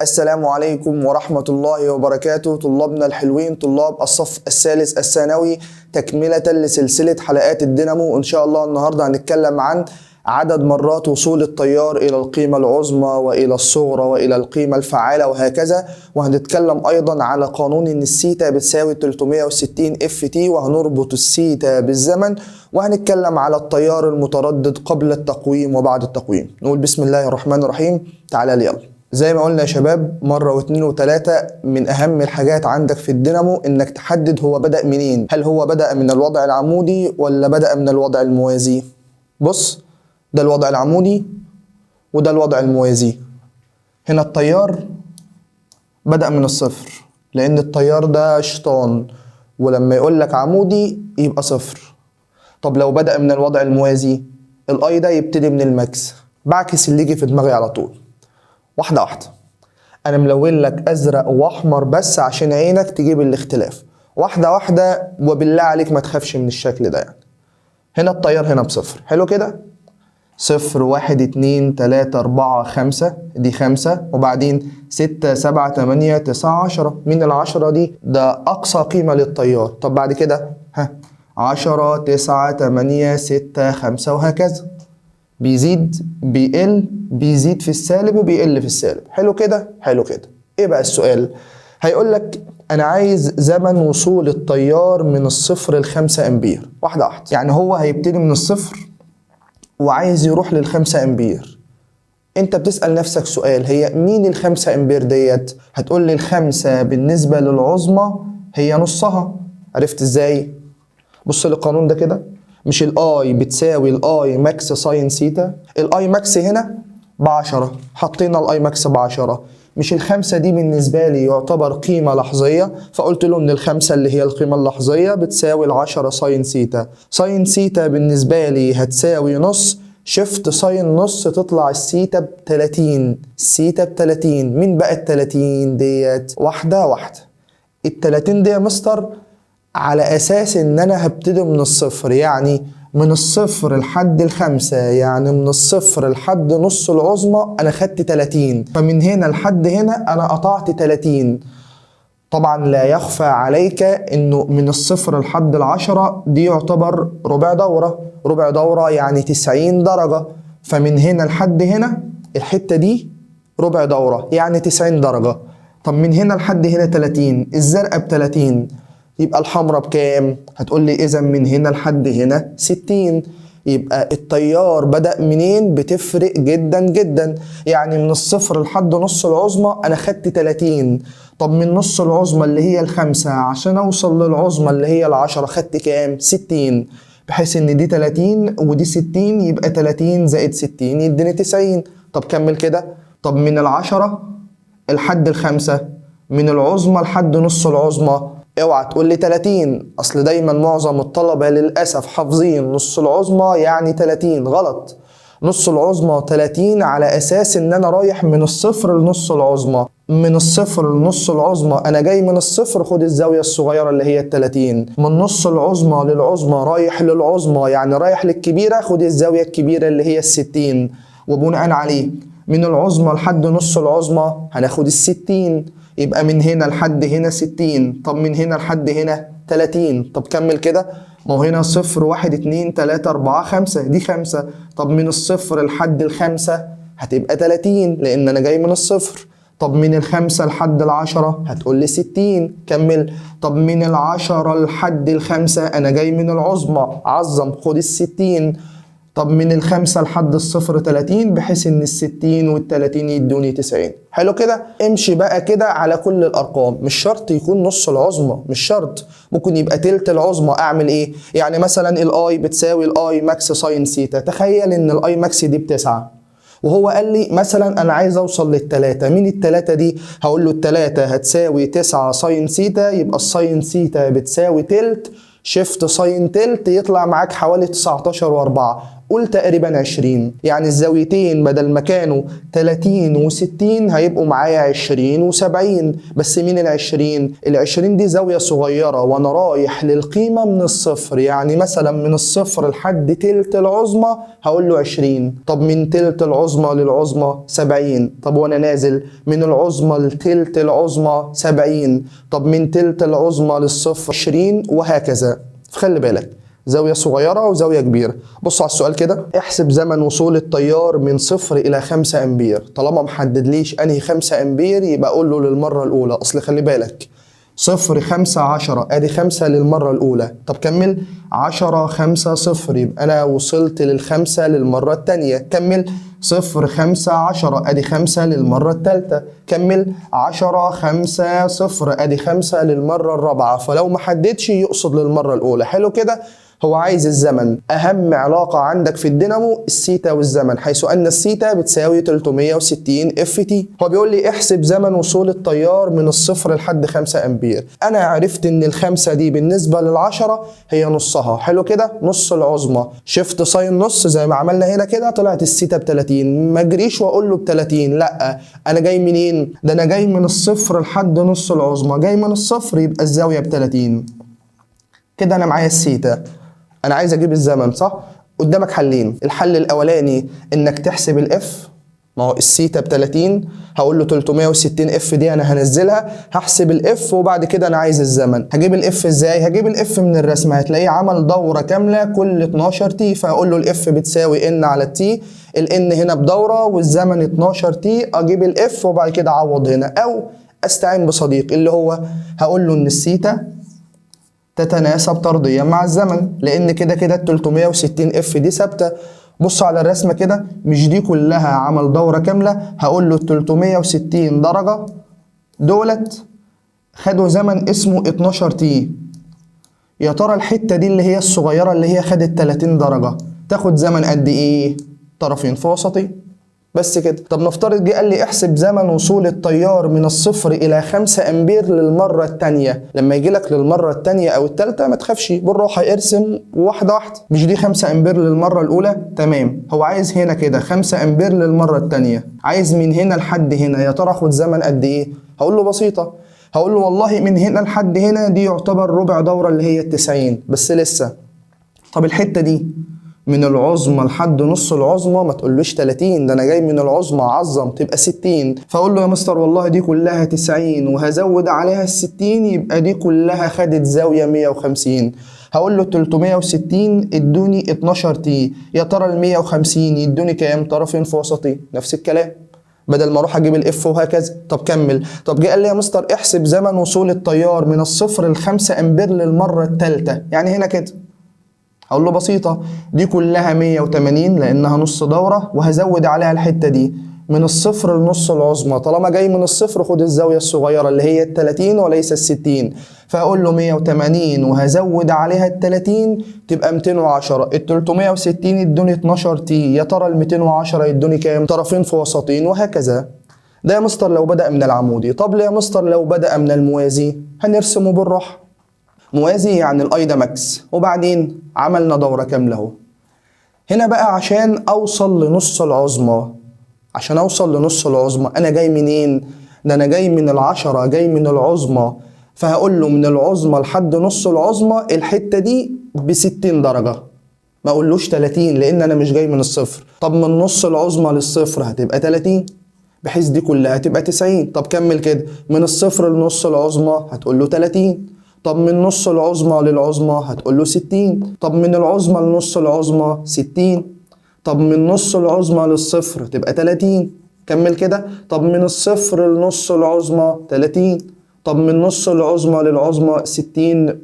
السلام عليكم ورحمة الله وبركاته. طلابنا الحلوين، طلاب الصف الثالث الثانوي، تكملة لسلسلة حلقات الدينامو. إن شاء الله النهاردة هنتكلم عن عدد مرات وصول التيار إلى القيمة العظمى وإلى الصغرى وإلى القيمة الفعالة وهكذا، وهنتكلم أيضا على قانون إن السيتا بتساوي 360 F T، وهنربط السيتا بالزمن، وهنتكلم على التيار المتردد قبل التقويم وبعد التقويم. نقول بسم الله الرحمن الرحيم. تعالى لي يلا. زي ما قلنا يا شباب مرة واثنين وثلاثة، من أهم الحاجات عندك في الدينامو إنك تحدد هو بدأ منين، هل هو بدأ من الوضع العمودي ولا بدأ من الوضع الموازي؟ بص، ده الوضع العمودي وده الوضع الموازي. هنا التيار بدأ من الصفر لأن التيار ده شيطان، ولما يقول لك عمودي يبقى صفر. طب لو بدأ من الوضع الموازي، ال I ده يبتدي من ال max. بعكس اللي يجي في دماغي على طول. واحدة واحدة، أنا ملون لك أزرق وأحمر بس عشان عينك تجيب الاختلاف. واحدة واحدة، وبالله عليك ما تخافش من الشكل ده. يعني هنا التيار هنا بصفر، حلو كده؟ صفر، واحد، اتنين، تلاتة، أربعة، خمسة، دي خمسة، وبعدين ستة، سبعة، تمانية، تسعة، 10. مين ال10 دي؟ ده أقصى قيمة للتيار. طب بعد كده ها 10، 9، 8، 6، 5 وهكذا. بيزيد، بيقل، بيزيد في السالب وبيقل في السالب. حلو كده؟ حلو كده. ايه بقى السؤال؟ هيقول لك انا عايز زمن وصول التيار من الصفر ل5 امبير. واحدة واحدة، يعني هو هيبتدي من الصفر وعايز يروح لل5 امبير. انت بتسأل نفسك سؤال، هي مين ال5 امبير ديت؟ هتقول لي الخمسة بالنسبة للعظمى هي نصها. عرفت ازاي؟ بص للقانون ده كده، مش ال I بتساوي ال I max sine theta؟ ال I max هنا ب10، حطينا ال I max ب10. مش الخمسة دي بالنسبة لي يعتبر قيمة لحظية؟ فقلت له ان الخمسة اللي هي القيمة اللحظية بتساوي ال10 sine theta. sine theta بالنسبة لي هتساوي نص، shift sine نص، تطلع السيتا ب 30. السيتا ب 30، مين بقى ال 30 ديت؟ واحدة واحدة، ال 30 دي يا مستر على اساس ان انا هبتدي من الصفر، يعني من الصفر لحد الخمسة، يعني من الصفر لحد نص العظمى انا خدت 30، فمن هنا لحد هنا انا قطعت 30. طبعا لا يخفى عليك انه من الصفر لحد ال10 دي يعتبر ربع دورة، ربع دورة يعني 90 درجة، فمن هنا لحد هنا الحتة دي ربع دورة يعني 90 درجة. طب من هنا لحد هنا 30، الزرقاء ب 30، يبقى الحمراء بكام؟ هتقول لي اذا من هنا لحد هنا 60. يبقى التيار بدأ منين بتفرق جدا جدا. يعني من الصفر لحد نص العظمى انا خدت 30، طب من نص العظمى اللي هي الخمسة عشان اوصل للعظمى اللي هي ال10 خدت كام؟ 60، بحيث ان دي 30 ودي 60، يبقى 30 زائد 60 يديني 90. طب كمل كده، طب من ال10 لحد الخمسة، من العظمى لحد نص العظمى، اوعى تقول لي 30، اصل دايما معظم الطلبة للأسف حافظين نص العظمى يعني 30. غلط. نص العظمى 30 على اساس ان انا رايح من الصفر لنص العظمى. من الصفر لنص العظمى انا جاي من الصفر، خد الزاوية الصغيرة اللي هي ال 30. من نص العظمى للعظمى رايح للعظمى، يعني رايح للكبيرة، خد الزاوية الكبيرة اللي هي ال 60. وبناء عليه من العظمى لحد نص العظمى هناخد ال 60، يبقى من هنا لحد هنا 60. طب من هنا لحد هنا 30. طب كمل كده، ما هو هنا صفر، واحد، اتنين، تلاتة، أربعة، خمسة، دي خمسة. طب من الصفر لحد الخمسة هتبقى 30 لأن أنا جاي من الصفر. طب من الخمسة لحد ال10 هتقول لي 60. كمل، طب من ال10 لحد الخمسة أنا جاي من العظمى، عظم، خد ال60. طب من الخمسة لحد الصفر 30، بحيث ان ال60 وال30 يدوني 90. حلو كده؟ امشي بقى كده على كل الارقام. مش شرط يكون نص العظمى، مش شرط، ممكن يبقى تلت العظمى. اعمل ايه؟ يعني مثلا ال I بتساوي ال I max sine theta، تخيل ان ال I max دي بتسعة وهو قال لي مثلا انا عايز اوصل للتلاتة، مين التلاتة دي؟ هقول له التلاتة هتساوي 9 sine theta، يبقى ال sine theta بتساوي تلت، shift sine تلت، يطلع معاك حوالي 19 و4. قول تقريبا 20. يعني الزاويتين بدل ما كانوا 30 و60 هيبقوا معايا 20 و70. بس مين ال20؟ ال20 دي زاوية صغيرة وانا رايح للقيمة من الصفر، يعني مثلا من الصفر لحد تلت العظمى هقول له 20. طب من تلت العظمى للعظمى 70. طب وانا نازل من العظمى لتلت العظمى 70. طب من تلت العظمى للصفر 20، وهكذا. فخلي بالك، زاوية صغيرة وزاوية كبيرة. بصوا على السؤال كده، احسب زمن وصول التيار من 0 إلى 5 أمبير. طالما محددليش أنهي 5 أمبير يبقى أقول له للمرة الأولى. أصل خلي بالك 0 5 10، ادي 5 للمرة الأولى. طب كمل 10 5 0، يبقى أنا وصلت للخمسة للمرة التانية. كمل 0 5 10، ادي 5 للمرة التالتة. كمل 10 5 0، ادي 5 للمرة الرابعة. فلو ما حددش يقصد للمرة الأولى. حلو كده. هو عايز الزمن. أهم علاقة عندك في الدينامو السيتا والزمن، حيث أن السيتا بتساوي 360 F T. هو بيقول لي احسب زمن وصول التيار من الصفر لحد 5 أمبير. أنا عرفت إن الخمسة دي بالنسبة للعشرة هي نصها. حلو كده، نص العظمى. shift sine نص زي ما عملنا هنا كده، طلعت السيتا ب 30. ما اجريش واقول له ب 30، لا، أنا جاي منين؟ ده أنا جاي من الصفر لحد نص العظمى. جاي من الصفر يبقى الزاوية ب 30. كده أنا معايا السيتا، انا عايز اجيب الزمن، صح؟ قدامك حلين. الحل الاولاني انك تحسب ال F، ما هو السيتا ب 30، هقول له 360 F دي انا هنزلها، هحسب ال F وبعد كده انا عايز الزمن. هجيب ال F ازاي؟ هجيب ال F من الرسمة، هتلاقيه عمل دوره كاملة كل 12 T، فهقول له ال F بتساوي N على T، ال N هنا بدوره والزمن 12 T، اجيب ال F وبعد كده اعوض هنا. او استعين بصديق اللي هو هقول له ان السيتا تتناسب طرديا مع الزمن، لان كده كده ال 360 F دي ثابتة. بص على الرسمة كده، مش دي كلها عمل دوره كاملة، هقول له ال 360 درجه دولت خدوا زمن اسمه 12 T. يا ترى الحتة دي اللي هي الصغيرة اللي هي خدت 30 درجه تاخد زمن قد ايه؟ طرفين في وسطين بس كده. طب نفترض جه قال لي احسب زمن وصول التيار من الصفر الى 5 امبير للمرة الثانية. لما يجي لك للمرة الثانية او الثالثة ما تخافش، بالراحة ارسم واحدة واحدة. مش دي 5 امبير للمرة الاولى؟ تمام. هو عايز هنا كده 5 امبير للمرة الثانية، عايز من هنا لحد هنا. يا ترى اخد زمن قد ايه؟ هقول له بسيطة، هقول له والله من هنا لحد هنا دي يعتبر ربع دوره اللي هي 90 بس لسه. طب الحتة دي من العظمى لحد نص العظمى ما تقولوش 30، ده انا جاي من العظمى اعظم تبقى 60. فاقول له يا مستر والله دي كلها 90 وهزود عليها ال 60 يبقى دي كلها خدت زاوية 150. هقول له 360 ادوني 12 T، يا ترى ال 150 يدوني كام؟ طرفين في وسطين، نفس الكلام، بدل ما اروح اجيب ال F وهكذا. طب كمل. طب جه قال لي يا مستر احسب زمن وصول التيار من الصفر ل 5 امبير للمرة الثالثة، يعني هنا كده. هقول له بسيطة، دي كلها 180 لأنها نص دورة، وهزود عليها الحتة دي من الصفر لنص العظمى. طالما جاي من الصفر خد الزاوية الصغيرة اللي هي ال 30 وليس ال 60، فهقول له 180 وهزود عليها ال 30 تبقى 210. ال 360 يدوني 12 T، يا ترى ال 210 يدوني كام؟ طرفين في وسطين وهكذا. ده يا مستر لو بدأ من العمودي. طب ليه يا مستر لو بدأ من الموازي؟ هنرسمه بالراحة. موازي يعني ال I ده max، وبعدين عملنا دورة كاملة اهو. هنا بقى عشان اوصل لنص العظمى، عشان اوصل لنص العظمى انا جاي منين؟ ده انا جاي من العشرة، جاي من العظمى، فهقول له من العظمى لحد نص العظمى الحتة دي ب60 درجة، ما اقولوش 30 لان انا مش جاي من الصفر. طب من نص العظمى للصفر هتبقى 30، بحيث دي كلها هتبقى 90. طب كمل كده، من الصفر لنص العظمى هتقول له 30. طب من نص العظمى للعظمى هتقول له 60. طب من العظمى لنص العظمى 60. طب من نص العظمى للصفر تبقى 30. كمل كده. طب من الصفر لنص العظمى 30. طب من نص العظمى للعظمى 60.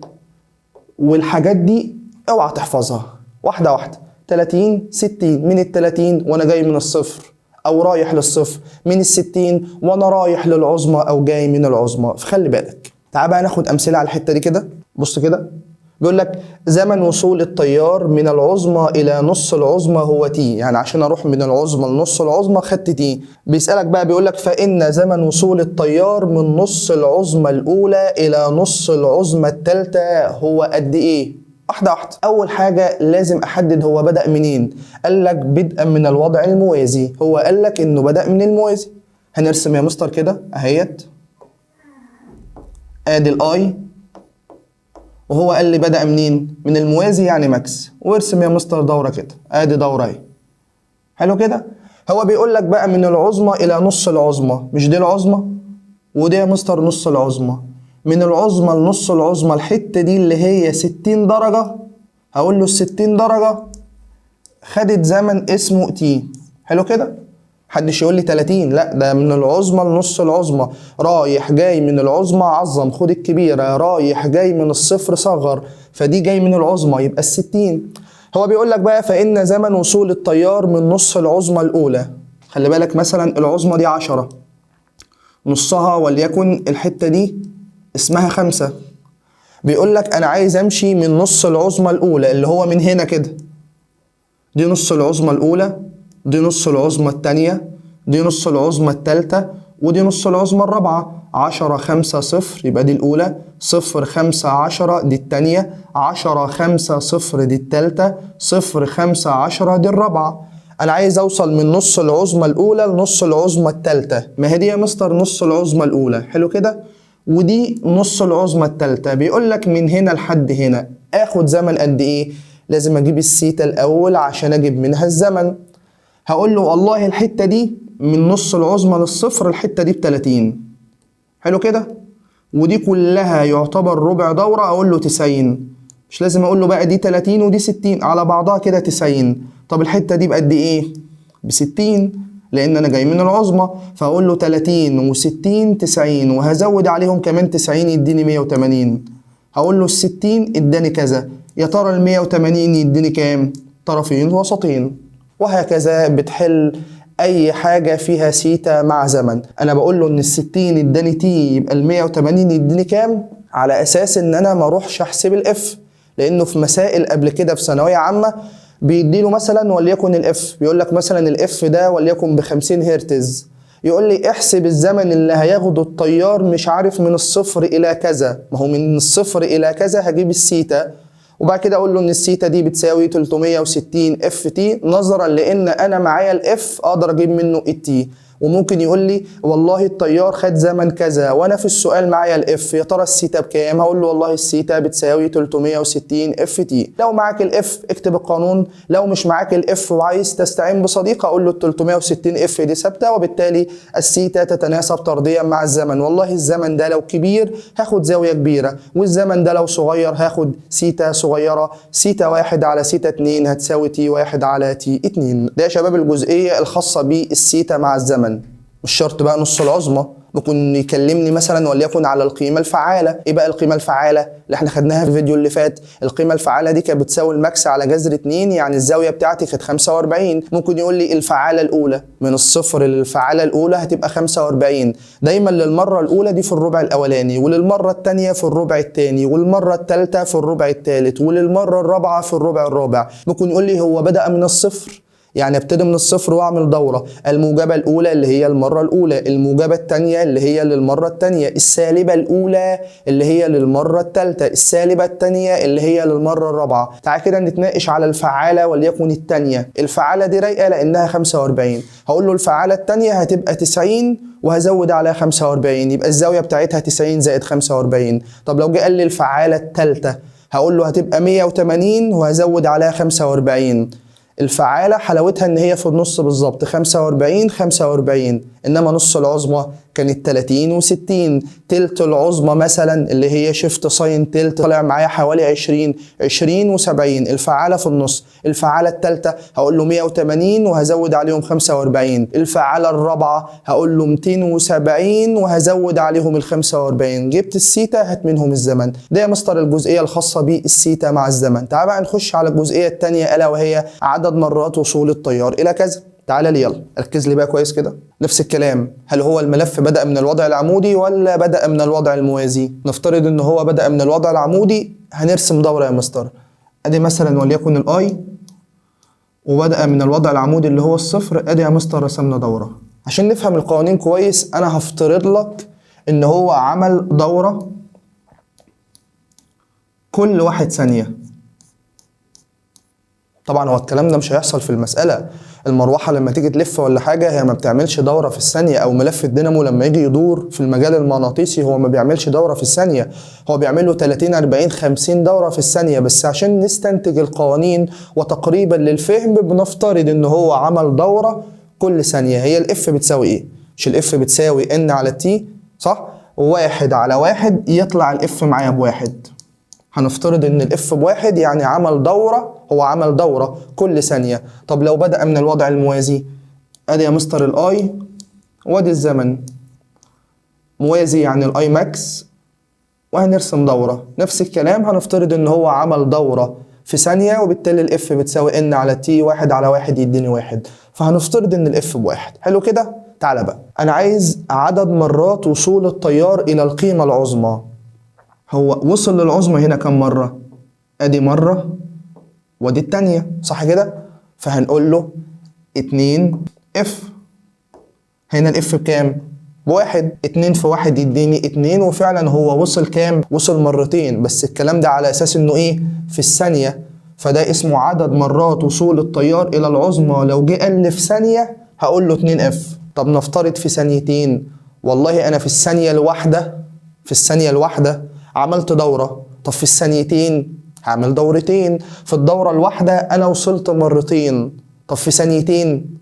والحاجات دي اوعى تحفظها، واحدة واحدة. 30 60، من ال 30 وانا جاي من الصفر او رايح للصفر، من ال 60 وانا رايح للعظمى او جاي من العظمى. فخلي بالك. تعال بقى ناخد امثلة على الحتة دي كده. بص كده، بيقول لك زمن وصول التيار من العظمى الى نص العظمى هو T، يعني عشان اروح من العظمى لنص العظمى خدت T. بيسالك بقى بيقول لك فان زمن وصول التيار من نص العظمى الاولى الى نص العظمى الثالثة هو قد ايه؟ واحدة واحدة. اول حاجة لازم احدد هو بدأ منين. قال لك بدءا من الوضع الموازي، هو قال لك انه بدأ من الموازي. هنرسم يا مستر كده اهيت، ادي ال I، وهو قال لي بدأ منين؟ من الموازي يعني max. وارسم يا مستر دورة كده، ادي دورة اهي. حلو كده. هو بيقول لك بقى من العظمى الى نص العظمى، مش دي العظمى ودي يا مستر نص العظمى، من العظمى لنص العظمى الحتة دي اللي هي 60 درجة، هقول له ال 60 درجة خدت زمن اسمه T. حلو كده. محدش يقول لي 30، لا ده من العظمى لنص العظمى، رايح جاي من العظمى عظم، خد الكبيرة، رايح جاي من الصفر صغر، فدي جاي من العظمى يبقى ال 60. هو بيقول لك بقى فإن زمن وصول التيار من نص العظمى الأولى، خلي بالك مثلا العظمى دي 10، نصها وليكن الحتة دي اسمها 5، بيقول لك أنا عايز أمشي من نص العظمى الأولى اللي هو من هنا كده، دي نص العظمى الأولى، دي نص العظمى التانية، دي نص العظمى التالتة، ودي نص العظمى الرابعة. 10 5 0 يبقى دي الأولى، 0 5 10 دي التانية، 10 5 0 دي التالتة، 0 5 10 دي الرابعة. أنا عايز أوصل من نص العظمى الأولى لنص العظمى التالتة، ما هي دي يا مستر نص العظمى الأولى. حلو كده، ودي نص العظمى التالتة. بيقول لك من هنا لحد هنا آخد زمن قد إيه؟ لازم أجيب السيتا الأول عشان أجيب منها الزمن. هقول له والله الحتة دي من نص العظمى للصفر الحتة دي ب30. حلو كده، ودي كلها يعتبر ربع دورة، أقول له 90. مش لازم أقول له بقى دي 30 ودي 60، على بعضها كده 90. طب الحتة دي بقد إيه؟ ب60، لأن أنا جاي من العظمى، فأقول له 30 و60 90، وهزود عليهم كمان 90 يديني 180. هقول له ال60 اداني كذا، يا ترى ال180 يديني كام؟ طرفين وسطين. وهكذا بتحل اي حاجة فيها سيتا مع زمن. انا بقول له ان ال60 اداني T، يبقى ال180 يديني كام؟ على اساس ان انا ما اروحش احسب ال F، لانه في مسائل قبل كده في ثانوية عامة بيديله مثلا وليكن ال F، بيقول لك مثلا ال F ده وليكن ب50 هرتز، يقول لي احسب الزمن اللي هياخده التيار مش عارف من الصفر الى كذا، ما هو من الصفر الى كذا هجيب السيتا، وبعد كده اقول له ان السيتا دي بتساوي 360 F T، نظرا لان انا معايا ال F اقدر اجيب منه ال T. وممكن يقول لي والله التيار خد زمن كذا وانا في السؤال معايا ال F، يا ترى السيتا بكام؟ هقول له والله السيتا بتساوي 360 F T. لو معاك ال F اكتب القانون، لو مش معاك ال F وعايز تستعين بصديق اقول له 360 F دي ثابتة، وبالتالي السيتا تتناسب طرديا مع الزمن. والله الزمن ده لو كبير هاخد زاوية كبيرة، والزمن ده لو صغير هاخد سيتا صغيرة. سيتا 1 على سيتا 2 هتساوي T 1 على T 2. ده يا شباب الجزئية الخاصة بالسيتا مع الزمن. مش شرط بقى نص العظمى، ممكن يكلمني مثلا وليكن على القيمة الفعالة. ايه بقى القيمة الفعالة اللي احنا خدناها في الفيديو اللي فات؟ القيمة الفعالة دي كانت بتساوي ال max على جذر 2، يعني الزاوية بتاعتي كانت 45. ممكن يقول لي الفعالة الاولى من الصفر للفعاله الاولى هتبقى 45، دايما للمرة الاولى دي في الربع الاولاني، وللمره الثانية في الربع الثاني، والمرة الثالثة في الربع الثالث، وللمره الرابعة في الربع الرابع. ممكن يقول لي هو بدأ من الصفر، يعني ابتدي من الصفر واعمل دوره، الموجبة الاولى اللي هي المرة الاولى، الموجبة الثانية اللي هي للمرة الثانية، السالبه الاولى اللي هي للمرة الثالثة، السالبه الثانية اللي هي للمرة الرابعة. تعال كده نتناقش على الفعالة وليكن الثانية. الفعالة دي رايقة لانها 45، هقول له الفعالة الثانية هتبقى 90 وهزود عليها 45، يبقى الزاوية بتاعتها 90 زائد 45. طب لو جه قال لي الفعالة الثالثة هقول له هتبقى 180 وهزود عليها 45. الفعالة حلاوتها ان هي في النص بالظبط 45 45، انما نص العظمى كانت 30 و60. تلت العظمى مثلا اللي هي shift sine تلت طلع معايا حوالي 20 20 و70. الفعالة في النص. الفعالة الثالثة هقول له 180 وهزود عليهم 45. الفعالة الرابعة هقول له 270 وهزود عليهم ال 45. جبت السيتا هات منهم الزمن. ده يا مستر الجزئية الخاصة بالسيتا مع الزمن. تعال بقى نخش على الجزئية الثانية الا وهي عدد مرات وصول التيار الى كذا. تعالى لي يلا ركز لي بقى كويس كده. نفس الكلام، هل هو الملف بدأ من الوضع العمودي ولا بدأ من الوضع الموازي؟ نفترض ان هو بدأ من الوضع العمودي، هنرسم دورة يا مستر. ادي مثلا وليكن ال I، وبدأ من الوضع العمودي اللي هو الصفر، ادي يا مستر رسمنا دورة. عشان نفهم القوانين كويس انا هفترض لك ان هو عمل دورة كل 1 ثانية. طبعا هو الكلام ده مش هيحصل في المسألة. المروحة لما تيجي تلف ولا حاجة هي ما بتعملش دورة في الثانية، أو ملف الدينامو لما يجي يدور في المجال المغناطيسي هو ما بيعملش دورة في الثانية، هو بيعمل له 30 40 50 دورة في الثانية. بس عشان نستنتج القوانين وتقريبا للفهم بنفترض إن هو عمل دورة كل ثانية. هي ال F بتساوي إيه؟ مش ال F بتساوي N على T صح؟ 1 على 1 يطلع ال F معايا بواحد. هنفترض ان ال F بواحد يعني عمل دورة، هو عمل دورة كل ثانية. طب لو بدأ من الوضع الموازي، ادي يا مستر ال I وادي الزمن موازي يعني ال I max، وهنرسم دورة. نفس الكلام هنفترض ان هو عمل دورة في ثانية، وبالتالي ال F بتساوي N على T، 1 على 1 يديني 1، فهنفترض ان ال F بواحد. حلو كده؟ تعالى بقى انا عايز عدد مرات وصول التيار الى القيمة العظمى. هو وصل للعظمى هنا كم مرة؟ ادي مرة وادي التانية صح كده؟ فهنقول له 2 F. هنا ال F بكام؟ بواحد. 2 في 1 يديني 2، وفعلا هو وصل كام؟ وصل مرتين، بس الكلام ده على اساس انه ايه؟ في الثانية، فده اسمه عدد مرات وصول التيار الى العظمى. لو جه قال لي في ثانية هقول له 2 F. طب نفترض في ثانيتين، والله انا في الثانية الواحدة، في الثانية الواحدة عملت دورة، طب في الثانيتين هعمل دورتين، في الدورة الواحدة أنا وصلت مرتين، طب في ثانيتين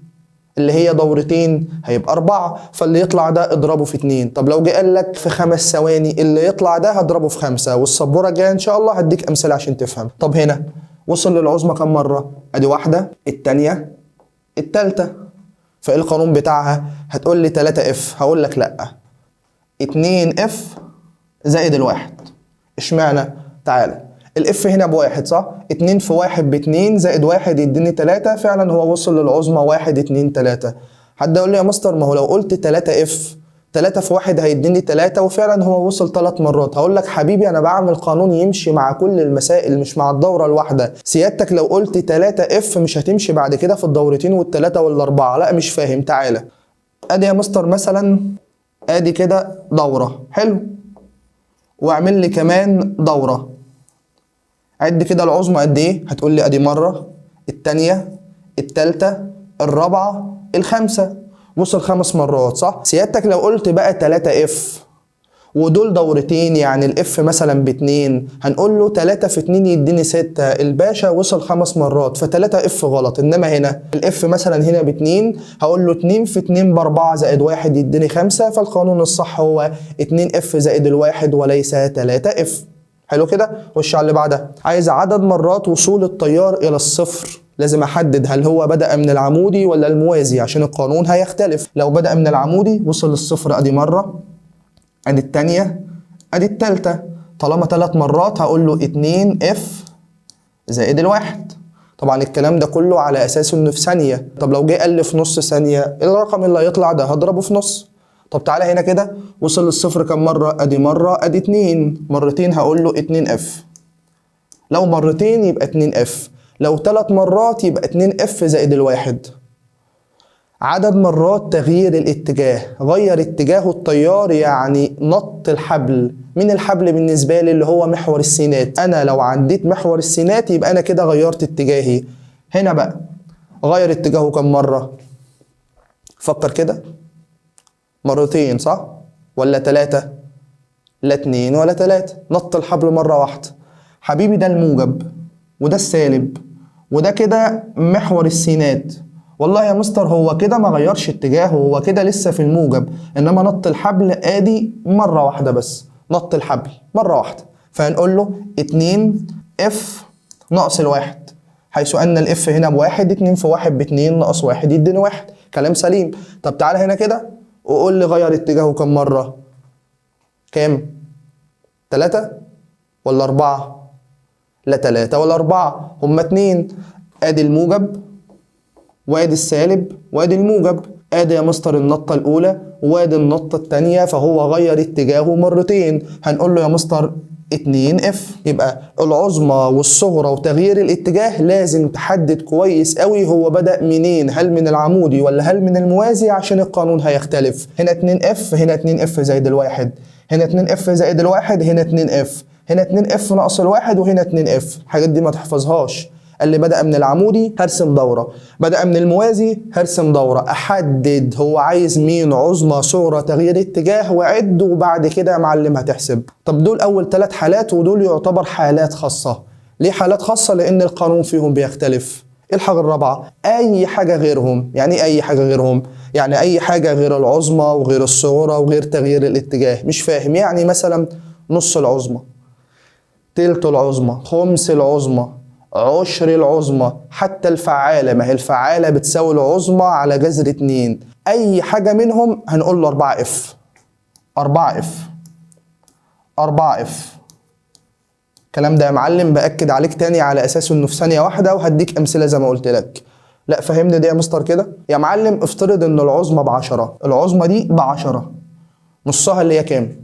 اللي هي دورتين هيبقى 4، فاللي يطلع ده اضربه في 2. طب لو جه قال لك في 5 ثواني اللي يطلع ده هضربه في 5، والسبورة الجاية إن شاء الله هديك أمثلة عشان تفهم. طب هنا وصل للعظمى كم مرة؟ أدي واحدة، التانية، التالتة، فإيه القانون بتاعها؟ هتقول لي 3 F، هقول لك لأ، 2 F زائد الواحد. اشمعنى؟ تعالى ال F هنا بواحد صح؟ 2 في 1 ب2 زائد 1 يديني 3، فعلا هو وصل للعظمى 1 2 3. حد يقول لي يا مستر ما هو لو قلت 3 F 3 في 1 هيديني 3، وفعلا هو وصل 3 مرات. هقول لك حبيبي انا بعمل قانون يمشي مع كل المسائل مش مع الدورة الواحدة. سيادتك لو قلت 3 F مش هتمشي بعد كده في الدورتين والثلاثة والاربعة، لا مش فاهم. تعالى ادي يا مستر مثلا ادي كده دوره، حلو، واعمل لي كمان دورة. عد كده العظمى قد ايه؟ هتقول لي ادي مرة، التانية، التالتة، الرابعة، الخامسة، وصل 5 مرات صح؟ سيادتك لو قلت بقى 3 F ودول دورتين يعني ال F مثلا ب2، هنقول له 3 في 2 يديني 6، الباشا وصل 5 مرات، ف3 F غلط. انما هنا ال F مثلا هنا ب2، هقول له 2 في 2 ب4 زائد 1 يديني 5، فالقانون الصح هو 2 F زائد الواحد وليس 3 F. حلو كده؟ خش على اللي بعدها. عايز عدد مرات وصول التيار الى الصفر. لازم احدد هل هو بدأ من العمودي ولا الموازي عشان القانون هيختلف. لو بدأ من العمودي وصل للصفر ادي مرة، ادي التانية، ادي التالتة. طالما 3 مرات هقول له 2 F زائد الواحد. طبعا الكلام ده كله على اساس انه في ثانية. طب لو جه قال لي في نص ثانية الرقم اللي هيطلع ده هضربه في نص. طب تعالى هنا كده وصل للصفر كم مرة؟ ادي مرة، ادي 2، مرتين هقول له 2 F. لو مرتين يبقى 2 F، لو 3 مرات يبقى 2 F زائد الواحد. عدد مرات تغيير الاتجاه، غير اتجاهه التيار يعني نط الحبل. من الحبل بالنسبة لي اللي هو محور السينات، انا لو عديت محور السينات يبقى انا كده غيرت اتجاهي. هنا بقى غير اتجاهه كم مرة؟ فكر كده، مرتين صح؟ ولا 3؟ لا 2 ولا 3، نط الحبل مرة واحدة. حبيبي ده الموجب وده السالب وده كده محور السينات. والله يا مستر هو كده ما غيرش اتجاهه، هو كده لسه في الموجب، انما نط الحبل ادي مرة واحدة بس، نط الحبل مرة واحدة. فهنقول له 2 F ناقص الواحد، حيث ان ال F هنا بواحد، 2 في 1 ب2 ناقص 1 يديني 1. كلام سليم. طب تعالى هنا كده وقول لي غير اتجاهه كم مرة؟ كام؟ 3 ولا 4؟ لا 3 ولا 4، هما 2. ادي الموجب وادي السالب وادي الموجب، ادي يا مستر النطة الأولى وادي النطة التانية، فهو غير اتجاهه مرتين. هنقول له يا مستر 2 F. يبقى العظمى والصغرى وتغيير الاتجاه لازم تحدد كويس قوي هو بدأ منين، هل من العمودي ولا هل من الموازي، عشان القانون هيختلف. هنا 2 F، هنا 2 F زائد الواحد، هنا 2 F زائد الواحد، هنا 2 F، هنا 2 F ناقص الواحد، وهنا 2 F. الحاجات دي ما تحفظهاش، قال لي بدأ من العمودي هرسم دورة، بدأ من الموازي هرسم دورة، أحدد هو عايز مين، عظمى صغرى تغيير اتجاه، وعد، وبعد كده يا معلم هتحسب. طب دول أول 3 حالات، ودول يعتبر حالات خاصة. ليه حالات خاصة؟ لأن القانون فيهم بيختلف. ايه الحاجة الرابعة؟ أي حاجة غيرهم. يعني ايه أي حاجة غيرهم؟ يعني أي حاجة غير العظمى وغير الصغرى وغير تغيير الاتجاه. مش فاهم؟ يعني مثلا نص العظمى، تلت العظمى، خمس العظمى، عشر العظمى، حتى الفعالة، ما هي الفعالة بتساوي العظمى على جذر 2. أي حاجة منهم هنقول له 4 F، 4 F، 4 F. الكلام ده يا معلم بأكد عليك تاني على أساس إنه في ثانية واحدة، وهديك أمثلة زي ما قلت لك. لا فهمني دي يا مستر كده يا معلم. افترض إن العظمى ب10، العظمى دي ب10، نصها اللي هي كام؟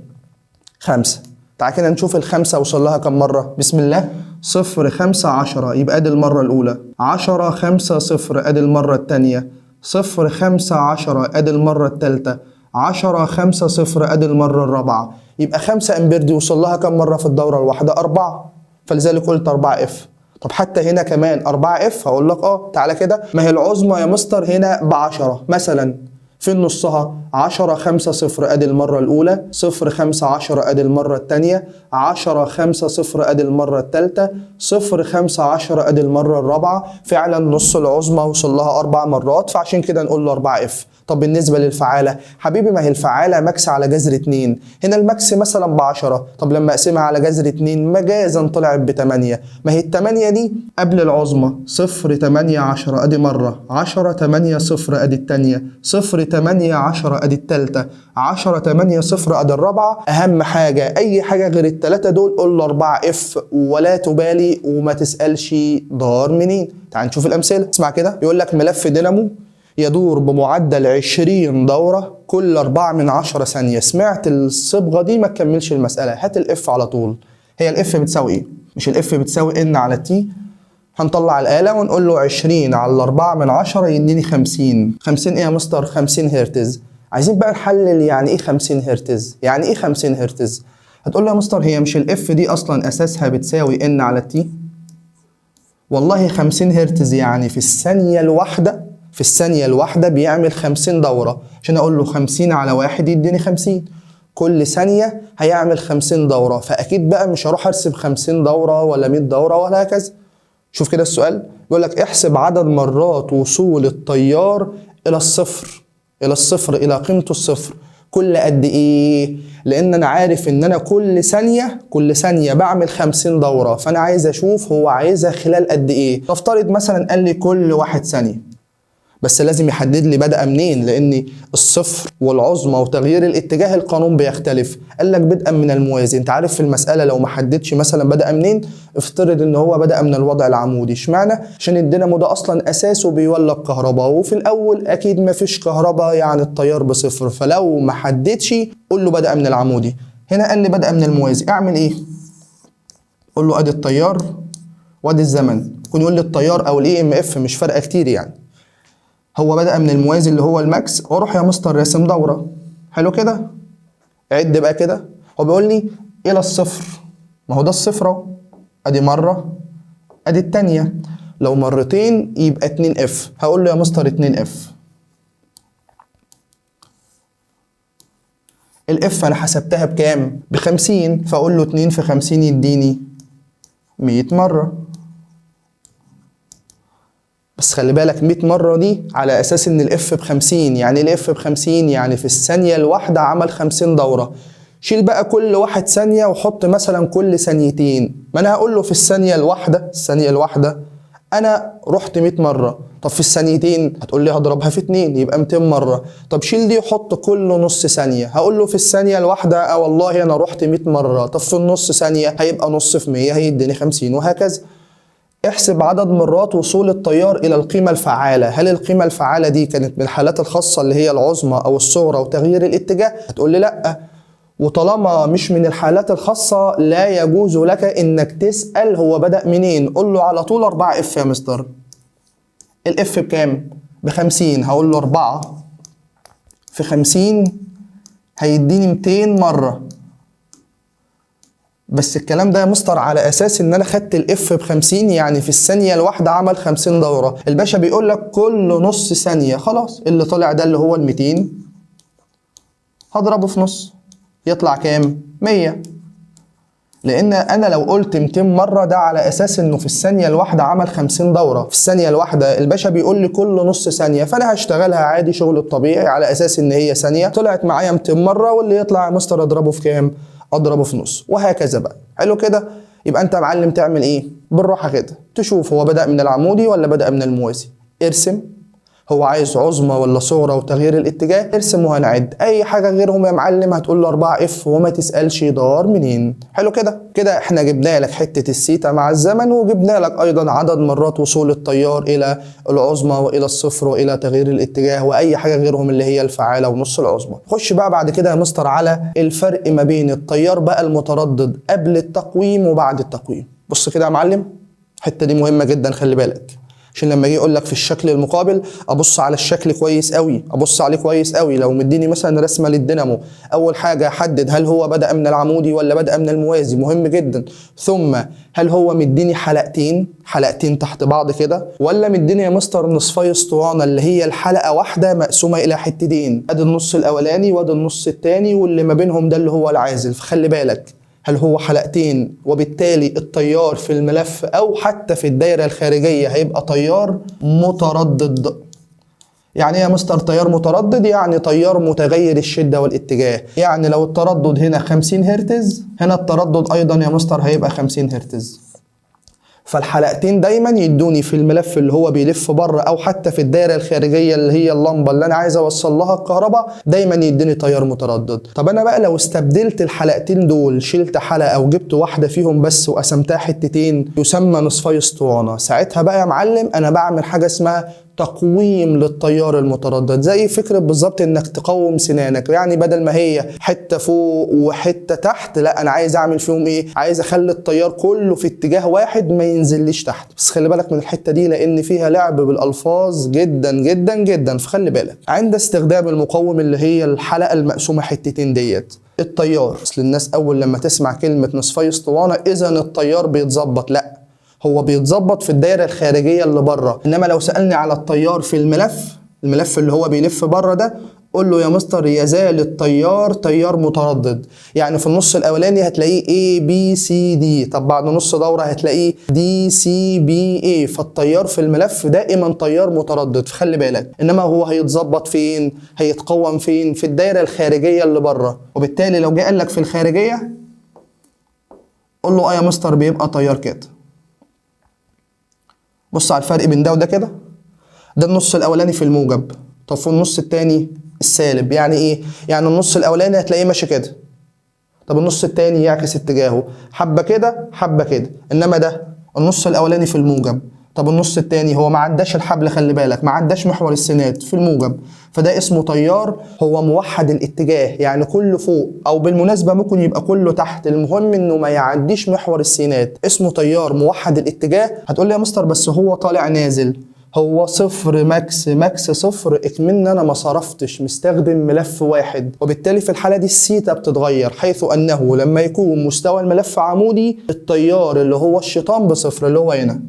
5. تعال كده نشوف ال5 وصل لها كم مرة. بسم الله، 0 5 10، يبقى ادي المرة الأولى. 10 5 0، ادي المرة التانية. 0 5 10، ادي المرة التالتة. 10 5 0، ادي المرة الرابعة. يبقى 5 امبير دي وصل لها كم مرة في الدورة الواحدة؟ 4، فلذلك قلت 4 F. طب حتى هنا كمان 4 F، هقول لك تعالى كده، ما هي العظمى يا مستر هنا ب10 مثلا، فين نصها؟ 10 5 0، ادي المرة الأولى. 0 5 10، ادي المرة التانية. 10 5 0، ادي المرة التالتة. 0 5 10، ادي المرة الرابعة. فعلا نص العظمى وصل لها 4 مرات، فعشان كده نقول له 4 F. طب بالنسبة للفعالة حبيبي، ما هي الفعالة max على جذر 2، هنا ال max مثلا ب10، طب لما اقسمها على جذر 2 مجازا طلعت ب8، ما هي ال8 دي قبل العظمى. 0 8 10، ادي مرة. 10 8 0، ادي التانية. 0 8 10، ادي التالتة. 10 8 0، ادي الرابعة. اهم حاجة اي حاجة غير التلاتة دول قول له 4 F ولا تبالي وما تسألش دار منين. تعال نشوف الامثلة. اسمع كده، يقول لك ملف دينامو يدور بمعدل 20 دورة كل 4/10 ثانية. سمعت الصبغة دي ما تكملش المسألة، هات ال F على طول. هي ال F بتساوي ايه؟ مش ال F بتساوي N على T؟ هنطلع الآلة ونقول له 20 على 4/10 يديني 50. 50 ايه يا مستر؟ 50 هرتز. عايزين بقى نحلل يعني ايه 50 هرتز؟ يعني ايه 50 هرتز؟ هتقول له يا مستر هي مش ال F دي اصلا اساسها بتساوي N على T؟ والله 50 هرتز يعني في الثانية الواحدة، في الثانية الواحدة بيعمل 50 دورة، عشان أقول له 50 على 1 يديني 50، كل ثانية هيعمل 50 دورة، فأكيد بقى مش هروح أرسم 50 دورة ولا 100 دورة ولا هكذا. شوف كده السؤال بيقول لك احسب عدد مرات وصول التيار إلى الصفر، إلى الصفر، إلى قيمته الصفر، كل قد إيه؟ لأن أنا عارف إن أنا كل ثانية، كل ثانية بعمل 50 دورة، فأنا عايز أشوف هو عايزها خلال قد إيه. نفترض مثلا قال لي كل 1 ثانية، بس لازم يحدد لي بدأ منين، لأن الصفر والعظمى وتغيير الاتجاه القانون بيختلف. قال لك بدءا من الموازي. انت عارف في المسألة لو ما حددش مثلا بدأ منين، افترض ان هو بدأ من الوضع العمودي. اشمعنى؟ عشان الدينامو ده اصلا اساسه بيولد كهرباء، وفي الاول اكيد ما فيش كهرباء، يعني التيار بصفر، فلو ما حددش قول له بدأ من العمودي. هنا قال لي بدأ من الموازي، اعمل ايه؟ قول له ادي التيار وادي الزمن. ممكن يقول لي التيار او ال EMF، مش فارقه كتير يعني. هو بدأ من الموازي اللي هو ال max، واروح يا مستر راسم دورة. حلو كده؟ عد بقى كده، هو بيقول لي إلى الصفر، ما هو ده الصفر اهو، ادي مرة ادي التانية، لو مرتين يبقى 2 F. هقول له يا مستر 2 F. ال F انا حسبتها بكام؟ ب50، فاقول له 2 في 50 يديني 100 مرة. بس خلي بالك 100 مرة دي على أساس إن ال F ب50، يعني ال F ب50 يعني في الثانية الواحدة عمل 50 دورة. شيل بقى كل 1 ثانية وحط مثلا كل ثانيتين، ما أنا هقول له في الثانية الواحدة، الثانية الواحدة أنا رحت 100 مرة، طب في الثانيتين هتقول لي هضربها في 2 يبقى 200 مرة. طب شيل دي وحط كل نص ثانية، هقول له في الثانية الواحدة والله أنا رحت 100 مرة، طب في النص ثانية هيبقى نص في 100 هيديني 50 وهكذا. احسب عدد مرات وصول التيار إلى القيمة الفعالة. هل القيمة الفعالة دي كانت من الحالات الخاصة اللي هي العظمى أو الصغرى وتغيير الاتجاه؟ هتقول لي لأ. وطالما مش من الحالات الخاصة لا يجوز لك إنك تسأل هو بدأ منين، قول له على طول 4 F يا مستر. ال F بكام؟ ب50، هقول له 4 في 50 هيديني 200 مرة. بس الكلام ده يا مستر على اساس ان انا خدت ال F ب 50، يعني في الثانية الواحدة عمل 50 دوره. الباشا بيقول لك كل نص ثانية، خلاص اللي طلع ده اللي هو ال 200 هضربه في نص يطلع كام؟ 100. لان انا لو قلت 200 مرة ده على اساس انه في الثانية الواحدة عمل 50 دوره في الثانية الواحدة. الباشا بيقول لي كل نص ثانية، فانا هشتغلها عادي شغل الطبيعي على اساس ان هي ثانية. طلعت معايا 200 مرة، واللي يطلع يا مستر اضربه في كام؟ اضربه في نص، وهكذا بقى. حلو كده؟ يبقى انت يا معلم تعمل ايه؟ بالراحة كده تشوف هو بدا من العمودي ولا بدا من الموازي، ارسم. هو عايز عظمى ولا صغرى وتغيير الاتجاه، ارسم وهنعد. اي حاجة غيرهم يا معلم هتقول له 4 F وما تسالش دار منين. حلو كده؟ كده احنا جبنا لك حتة السيتا مع الزمن، وجبنا لك ايضا عدد مرات وصول التيار الى العظمى والى الصفر والى تغيير الاتجاه، واي حاجة غيرهم اللي هي الفعالة ونص العظمى. خش بقى بعد كده يا مستر على الفرق ما بين التيار بقى المتردد قبل التقويم وبعد التقويم. بص كده يا معلم، الحتة دي مهمة جدا، خلي بالك، عشان لما اجي اقول لك في الشكل المقابل ابص على الشكل كويس قوي، ابص عليه كويس قوي. لو مديني مثلا رسمه للدينامو، اول حاجة احدد هل هو بدا من العمودي ولا بدا من الموازي، مهم جدا. ثم هل هو مديني حلقتين، حلقتين تحت بعض كده، ولا مديني يا مستر نصفي اسطوانة اللي هي الحلقة واحدة مقسومة الى حتتين، ادي النص الاولاني وادي النص الثاني واللي ما بينهم ده اللي هو العازل. فخلي بالك، هل هو حلقتين وبالتالي التيار في الملف او حتى في الدايرة الخارجية هيبقى تيار متردد. يعني ايه يا مستر تيار متردد؟ يعني تيار متغير الشدة والاتجاه. يعني لو التردد هنا 50 هرتز، هنا التردد ايضا يا مستر هيبقى 50 هرتز. فالحلقتين دايما يدوني في الملف اللي هو بيلف بره او حتى في الدايرة الخارجية اللي هي اللمبة اللي انا عايز اوصل لها الكهرباء، دايما يديني تيار متردد. طب انا بقى لو استبدلت الحلقتين دول، شلت حلقة وجبت واحدة فيهم بس وقسمتها حتتين، يسمى نصفي اسطوانة. ساعتها بقى يا معلم انا بعمل حاجة اسمها تقويم للتيار المتردد، زي فكرة بالظبط انك تقوم سنانك. يعني بدل ما هي حتة فوق وحتة تحت، لا انا عايز اعمل فيهم ايه؟ عايز اخلي التيار كله في اتجاه واحد ما ينزليش تحت. بس خلي بالك من الحتة دي لان فيها لعب بالالفاظ جدا جدا جدا، فخلي بالك. عند استخدام المقوم اللي هي الحلقة المقسومة حتتين ديت، التيار، اصل الناس اول لما تسمع كلمة نصفي اسطوانة اذا التيار بيتظبط، لا هو بيتظبط في الدايرة الخارجية اللي بره. انما لو سالني على التيار في الملف، الملف اللي هو بيلف بره ده، قول له يا مستر يزال التيار تيار متردد. يعني في النص الاولاني هتلاقيه A B C D، طب بعد نص دوره هتلاقيه D C B A. فالتيار في الملف دائما تيار متردد، فخلي بالك. انما هو هيتظبط فين؟ هيتقوم فين؟ في الدايرة الخارجية اللي بره. وبالتالي لو جه قال لك في الخارجية، قول له اه يا مستر بيبقى تيار كده. بص على الفرق بين ده وده كده، ده النص الاولاني في الموجب، طب في النص التاني السالب. يعني ايه؟ يعني النص الاولاني هتلاقيه ماشي كده، طب النص التاني يعكس اتجاهه، حبه كده حبه كده. انما ده النص الاولاني في الموجب، طب النص التاني هو ما عداش الحبل، خلي بالك ما عداش محور السينات في الموجب، فده اسمه تيار هو موحد الاتجاه، يعني كله فوق او بالمناسبة ممكن يبقى كله تحت، المهم انه ما يعديش محور السينات، اسمه تيار موحد الاتجاه. هتقول لي يا مستر بس هو طالع نازل، هو صفر max max صفر، اكمن انا ما صرفتش، مستخدم ملف واحد، وبالتالي في الحالة دي السيتا بتتغير، حيث انه لما يكون مستوى الملف عمودي التيار اللي هو الشيطان بصفر اللي هو هنا.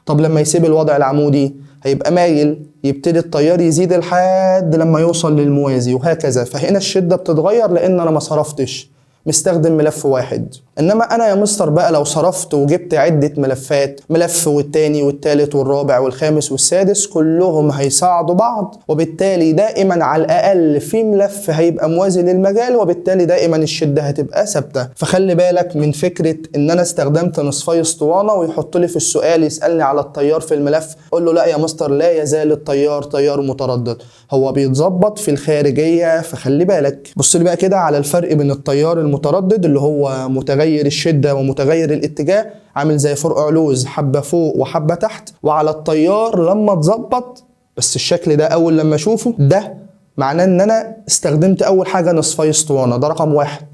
طب لما يسيب الوضع العمودي هيبقى مايل، يبتدي التيار يزيد لحد لما يوصل للموازي وهكذا. فهنا الشدة بتتغير لان انا ما صرفتش، مستخدم ملف واحد. انما انا يا مستر بقى لو صرفت وجبت عدة ملفات، ملف والتاني والتالت والرابع والخامس والسادس، كلهم هيساعدوا بعض، وبالتالي دائما على الاقل في ملف هيبقى موازي للمجال، وبالتالي دائما الشدة هتبقى ثابتة. فخلي بالك من فكرة ان انا استخدمت نصفي اسطوانة ويحط لي في السؤال يسألني على التيار في الملف، اقول له لا يا مستر لا يزال التيار تيار متردد، هو بيتظبط في الخارجية. فخلي بالك. بص لي بقى كده على الفرق بين التيار المتردد اللي هو متغير الشدة ومتغير الاتجاه، عامل زي فرقع لوز، حبة فوق وحبة تحت، وعلى التيار لما اتظبط. بس الشكل ده اول لما اشوفه ده معناه ان انا استخدمت اول حاجة نصفي اسطوانة، ده رقم واحد.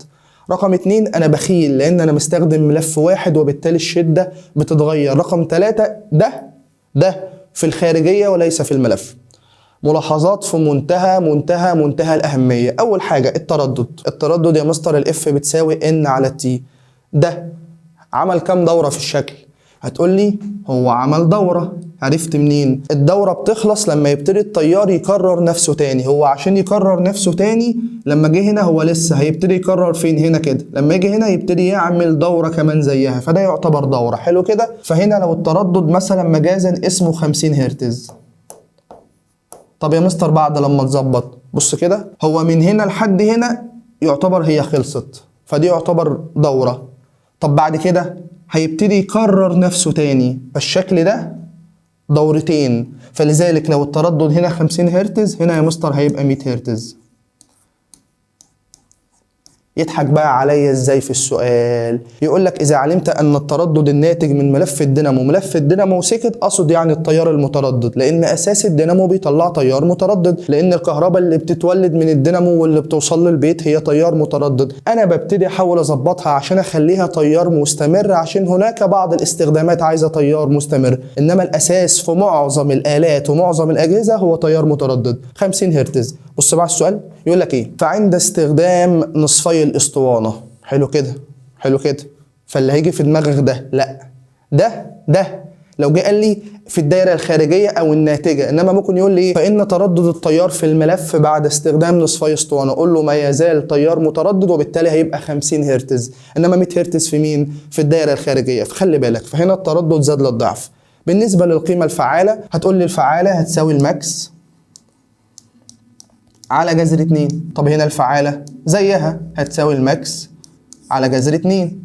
رقم اتنين انا بخيل لان انا مستخدم ملف واحد وبالتالي الشدة بتتغير. رقم تلاتة ده في الخارجية وليس في الملف. ملاحظات في منتهى منتهى منتهى الأهمية. أول حاجة التردد. التردد يا مستر ال F بتساوي N على T. ده عمل كام دوره في الشكل؟ هتقول لي هو عمل دوره. عرفت منين؟ الدورة بتخلص لما يبتدي التيار يكرر نفسه تاني. هو عشان يكرر نفسه تاني لما جه هنا هو لسه هيبتدي يكرر فين؟ هنا كده. لما يجي هنا يبتدي يعمل دوره كمان زيها، فده يعتبر دوره. حلو كده. فهنا لو التردد مثلا مجازا اسمه 50 هرتز. طب يا مستر بعد لما تظبط، بص كده، هو من هنا لحد هنا يعتبر هي خلصت، فدي يعتبر دوره. طب بعد كده هيبتدي يكرر نفسه تاني، فالشكل ده دورتين. فلذلك لو التردد هنا 50 هرتز، هنا يا مستر هيبقى 100 هرتز. يضحك بقى عليا ازاي في السؤال؟ يقول لك اذا علمت ان التردد الناتج من ملف الدينامو، ملف الدينامو سكت، اقصد يعني التيار المتردد، لان اساس الدينامو بيطلع تيار متردد، لان الكهرباء اللي بتتولد من الدينامو واللي بتوصل للبيت هي تيار متردد. انا ببتدي احاول اظبطها عشان اخليها تيار مستمر، عشان هناك بعض الاستخدامات عايزه تيار مستمر، انما الاساس في معظم الالات ومعظم الاجهزة هو تيار متردد 50 هرتز. بص بقى السؤال يقول لك ايه؟ فعند استخدام نصفي الاسطوانة. حلو كده، حلو كده. فاللي هيجي في دماغك ده، لا ده لو جه قال لي في الدايرة الخارجية او الناتجة، انما ممكن يقول لي ايه؟ فان تردد التيار في الملف بعد استخدام نصفي اسطوانة، اقول له ما يزال تيار متردد وبالتالي هيبقى 50 هرتز، انما 100 هرتز في مين؟ في الدايرة الخارجية. فخلي بالك، فهنا التردد زاد للضعف. بالنسبة للقيمة الفعالة هتقول لي الفعالة هتساوي ال max على جذر 2. طب هنا الفعالة زيها هتساوي ال max على جذر 2.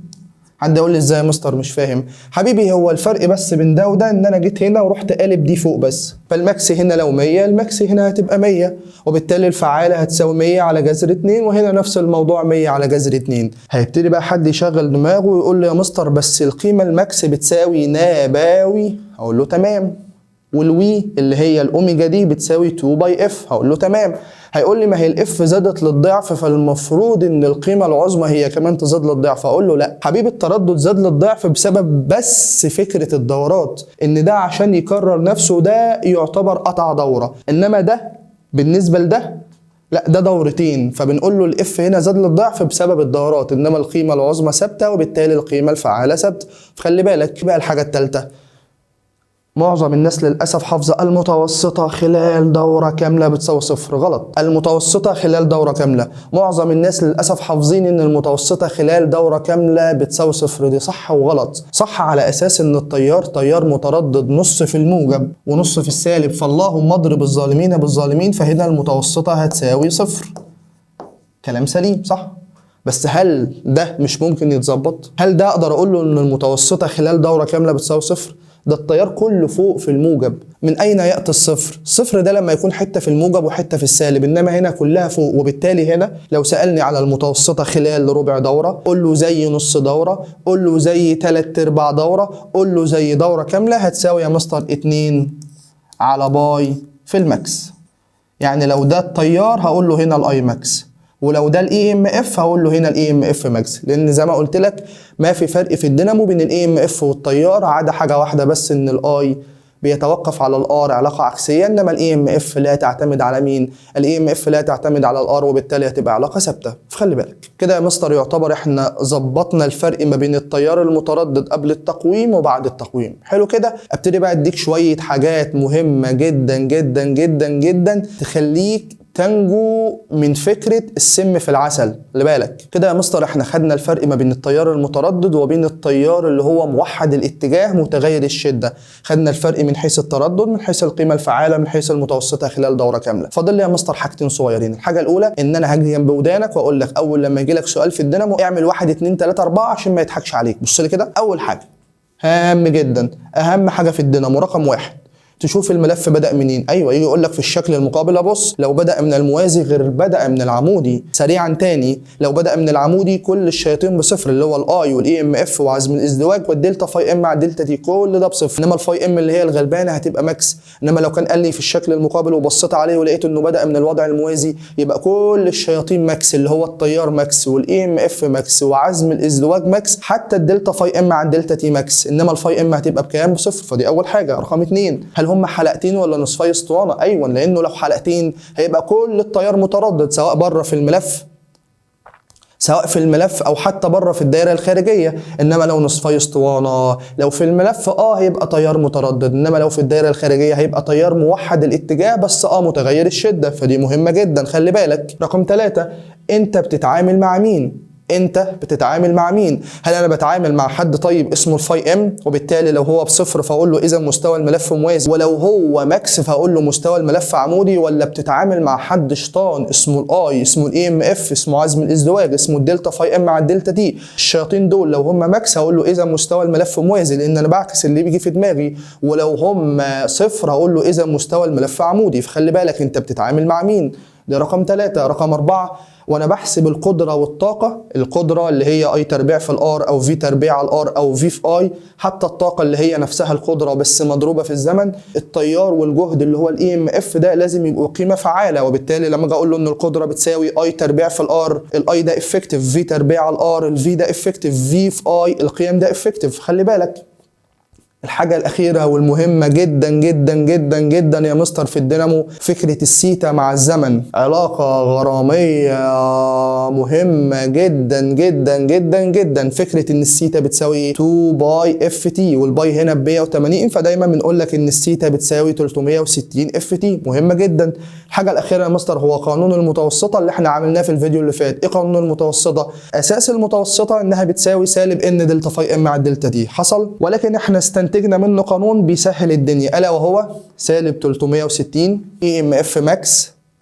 حد يقول لي ازاي يا مستر؟ مش فاهم. حبيبي هو الفرق بس بين ده وده ان انا جيت هنا ورحت قالب دي فوق بس، فال max هنا لو 100 ال max هنا هتبقى 100، وبالتالي الفعالة هتساوي 100 على جذر 2، وهنا نفس الموضوع 100 على جذر 2. هيبتدي بقى حد يشغل دماغه ويقول لي يا مستر بس القيمة ال max بتساوي ناباوي، هقول له تمام. وال W اللي هي الاوميجا دي بتساوي 2 pi f، هقول له تمام. هيقول لي ما هي ال f زادت للضعف، فالمفروض ان القيمة العظمى هي كمان تزيد للضعف. اقول له لا حبيبي، التردد زاد للضعف بسبب بس فكرة الدورات، ان ده عشان يكرر نفسه ده يعتبر قطع دوره، انما ده بالنسبة لده لا ده دورتين، فبنقول له ال f هنا زاد للضعف بسبب الدورات، انما القيمة العظمى ثابتة وبالتالي القيمة الفعالة ثابتة. فخلي بالك بقى. الحاجة الثالثة، معظم الناس للأسف حافظة المتوسطة خلال دورة كاملة بتساوي صفر. غلط. المتوسطة خلال دورة كاملة، معظم الناس للأسف حافظين إن المتوسطة خلال دورة كاملة بتساوي صفر. دي صح وغلط. صح على أساس إن التيار تيار متردد، نص في الموجب ونص في السالب، فاللهم اضرب الظالمين بالظالمين، فهنا المتوسطة هتساوي صفر. كلام سليم صح؟ بس هل ده مش ممكن يتظبط؟ هل ده أقدر أقول له إن المتوسطة خلال دورة كاملة بتساوي صفر؟ ده التيار كله فوق في الموجب، من أين يأتي الصفر؟ الصفر ده لما يكون حتة في الموجب وحتة في السالب، إنما هنا كلها فوق، وبالتالي هنا لو سألني على المتوسطة خلال ربع دورة قول له زي نص دورة، قول له زي 3/4 دورة، قول له زي دورة كاملة، هتساوي يا مستر 2 على pi في ال max. يعني لو ده التيار هقول له هنا ال I max، ولو ده ال EMF هقول له هنا ال EMF max، لان زي ما قلت لك ما في فرق في الدينامو بين ال EMF والتيار عدا حاجة واحدة بس، ان ال I بيتوقف على ال R علاقة عكسية، انما ال EMF لا تعتمد على مين؟ ال EMF لا تعتمد على ال R، وبالتالي هتبقى علاقة ثابتة. فخلي بالك كده يا مستر، يعتبر احنا ظبطنا الفرق ما بين التيار المتردد قبل التقويم وبعد التقويم. حلو كده. ابتدي بقى اديك شوية حاجات مهمة جدا جدا جدا جدا تخليك تنجو من فكرة السم في العسل. خلي بالك كده يا مستر، احنا خدنا الفرق ما بين التيار المتردد وبين التيار اللي هو موحد الاتجاه متغير الشدة، خدنا الفرق من حيث التردد، من حيث القيمة الفعالة، من حيث المتوسطة خلال دورة كاملة. فاضل لي يا مستر حاجتين صغيرين. الحاجة الأولى ان انا هاجي جنب ودانك واقول لك اول لما يجي لك سؤال في الدينامو اعمل 1 2 3 4 عشان ما يضحكش عليك. بص لي كده، اول حاجة هام جدا، اهم حاجة في الدينامو رقم 1، تشوف الملف بدأ منين. ايوه، يجي يقول لك في الشكل المقابل ابص لو بدأ من الموازي غير بدأ من العمودي. سريعا تاني، لو بدأ من العمودي كل الشياطين بصفر، اللي هو ال I وال EMF وعزم الازدواج وال delta phi M على delta t، كل ده بصفر. انما ال phi M اللي هي الغلبانه هتبقى max. انما لو كان قال لي في الشكل المقابل وبصيت عليه ولقيت انه بدأ من الوضع الموازي، يبقى كل الشياطين max، اللي هو التيار max وال EMF max وعزم الازدواج max، حتى ال delta phi M على delta t max. انما ال phi M هتبقى بكام؟ بصفر. فدي اول حاجة. رقم 2، هل هم حلقتين ولا نصفي اسطوانة؟ ايوه، لانه لو حلقتين هيبقى كل التيار متردد، سواء بره في الملف سواء في الملف او حتى بره في الدايرة الخارجية. انما لو نصفي اسطوانة، لو في الملف هيبقى تيار متردد، انما لو في الدايرة الخارجية هيبقى تيار موحد الاتجاه بس متغير الشدة، فدي مهمة جدا خلي بالك. رقم 3، انت بتتعامل مع مين؟ انت بتتعامل مع مين؟ هل انا بتعامل مع حد طيب اسمه ال phi m، وبالتالي لو هو بصفر فاقول له اذا مستوى الملف موازي، ولو هو max فاقول له مستوى الملف عمودي؟ ولا بتتعامل مع حد شيطان اسمه ال I، اسمه ال EMF، اسمه عزم الازدواج، اسمه ال delta phi m على ال delta t؟ الشياطين دول لو هم max هقول له اذا مستوى الملف موازي، لان انا بعكس اللي بيجي في دماغي، ولو هم صفر هقول له اذا مستوى الملف عمودي. فخلي بالك انت بتتعامل مع مين. ده رقم 3. رقم 4، وانا بحسب القدرة والطاقة، القدرة اللي هي I تربيع في ال R او V تربيع على ال R او V في I، حتى الطاقة اللي هي نفسها القدرة بس مضروبة في الزمن، التيار والجهد اللي هو ال EMF ده لازم يبقوا قيمة فعاله، وبالتالي لما اجي اقول له ان القدرة بتساوي I تربيع في ال R، ال I ده effective، V تربيع على ال R، ال V ده effective، V في I، القيم ده effective. خلي بالك. الحاجة الأخيرة والمهمة جدا جدا جدا جدا يا مستر في الدينامو، فكرة السيتا مع الزمن، علاقة غرامية مهمة جدا جدا جدا جدا. فكرة إن السيتا بتساوي 2 pi F T، وال pi هنا ب 180، فدايما بنقول لك إن السيتا بتساوي 360 F T، مهمة جدا. الحاجة الأخيرة يا مستر هو قانون المتوسطة اللي احنا عملناه في الفيديو اللي فات. إيه قانون المتوسطة؟ أساس المتوسطة إنها بتساوي سالب N delta phi m على ال delta t، حصل، ولكن احنا استنتجنا منه قانون بيسهل الدنيا، الا وهو سالب 360 EMF max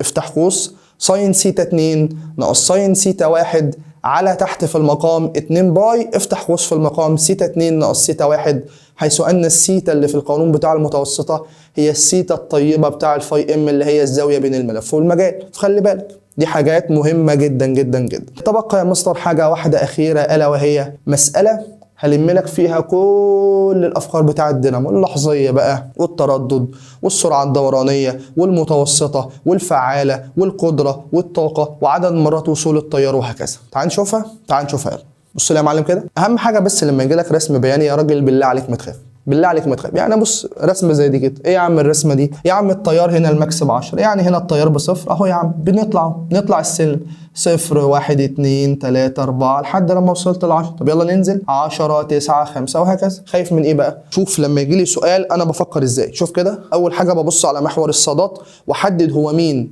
افتح قوس sine theta 2 ناقص sine theta 1 على تحت في المقام 2 pi افتح قوس في المقام سيتا 2 ناقص سيتا 1، حيث ان السيتا اللي في القانون بتاع المتوسطة هي السيتا الطيبة بتاع ال phi m اللي هي الزاوية بين الملف والمجال. فخلي بالك دي حاجات مهمة جدا جدا جدا. تبقى يا مستر حاجة واحدة اخيرة، الا وهي مسالة هلم لك فيها كل الافكار بتاع الدينامو، اللحظيه بقى والتردد والسرعة الدورانيه والمتوسطة والفعاله والقدرة والطاقة وعدد مرات وصول التيار وهكذا. تعال نشوفها، تعال نشوفها يلا. بص لي يا معلم كده، اهم حاجة بس لما يجي لك رسم بياني يا راجل بالله عليك ما تخاف، بالله عليك ما تخاف. يعني بص رسمه زي دي كده، ايه يا عم الرسمة دي؟ يا عم التيار هنا ال max ب 10، يعني هنا التيار بصفر اهو يا عم، بنطلع نطلع السلم 0 1 2 3 4 لحد لما وصلت ل 10. طب يلا ننزل 10 9 5 وهكذا. خايف من ايه بقى؟ شوف لما يجي لي سؤال انا بفكر ازاي. شوف كده، اول حاجة ببص على محور الصادات واحدد هو مين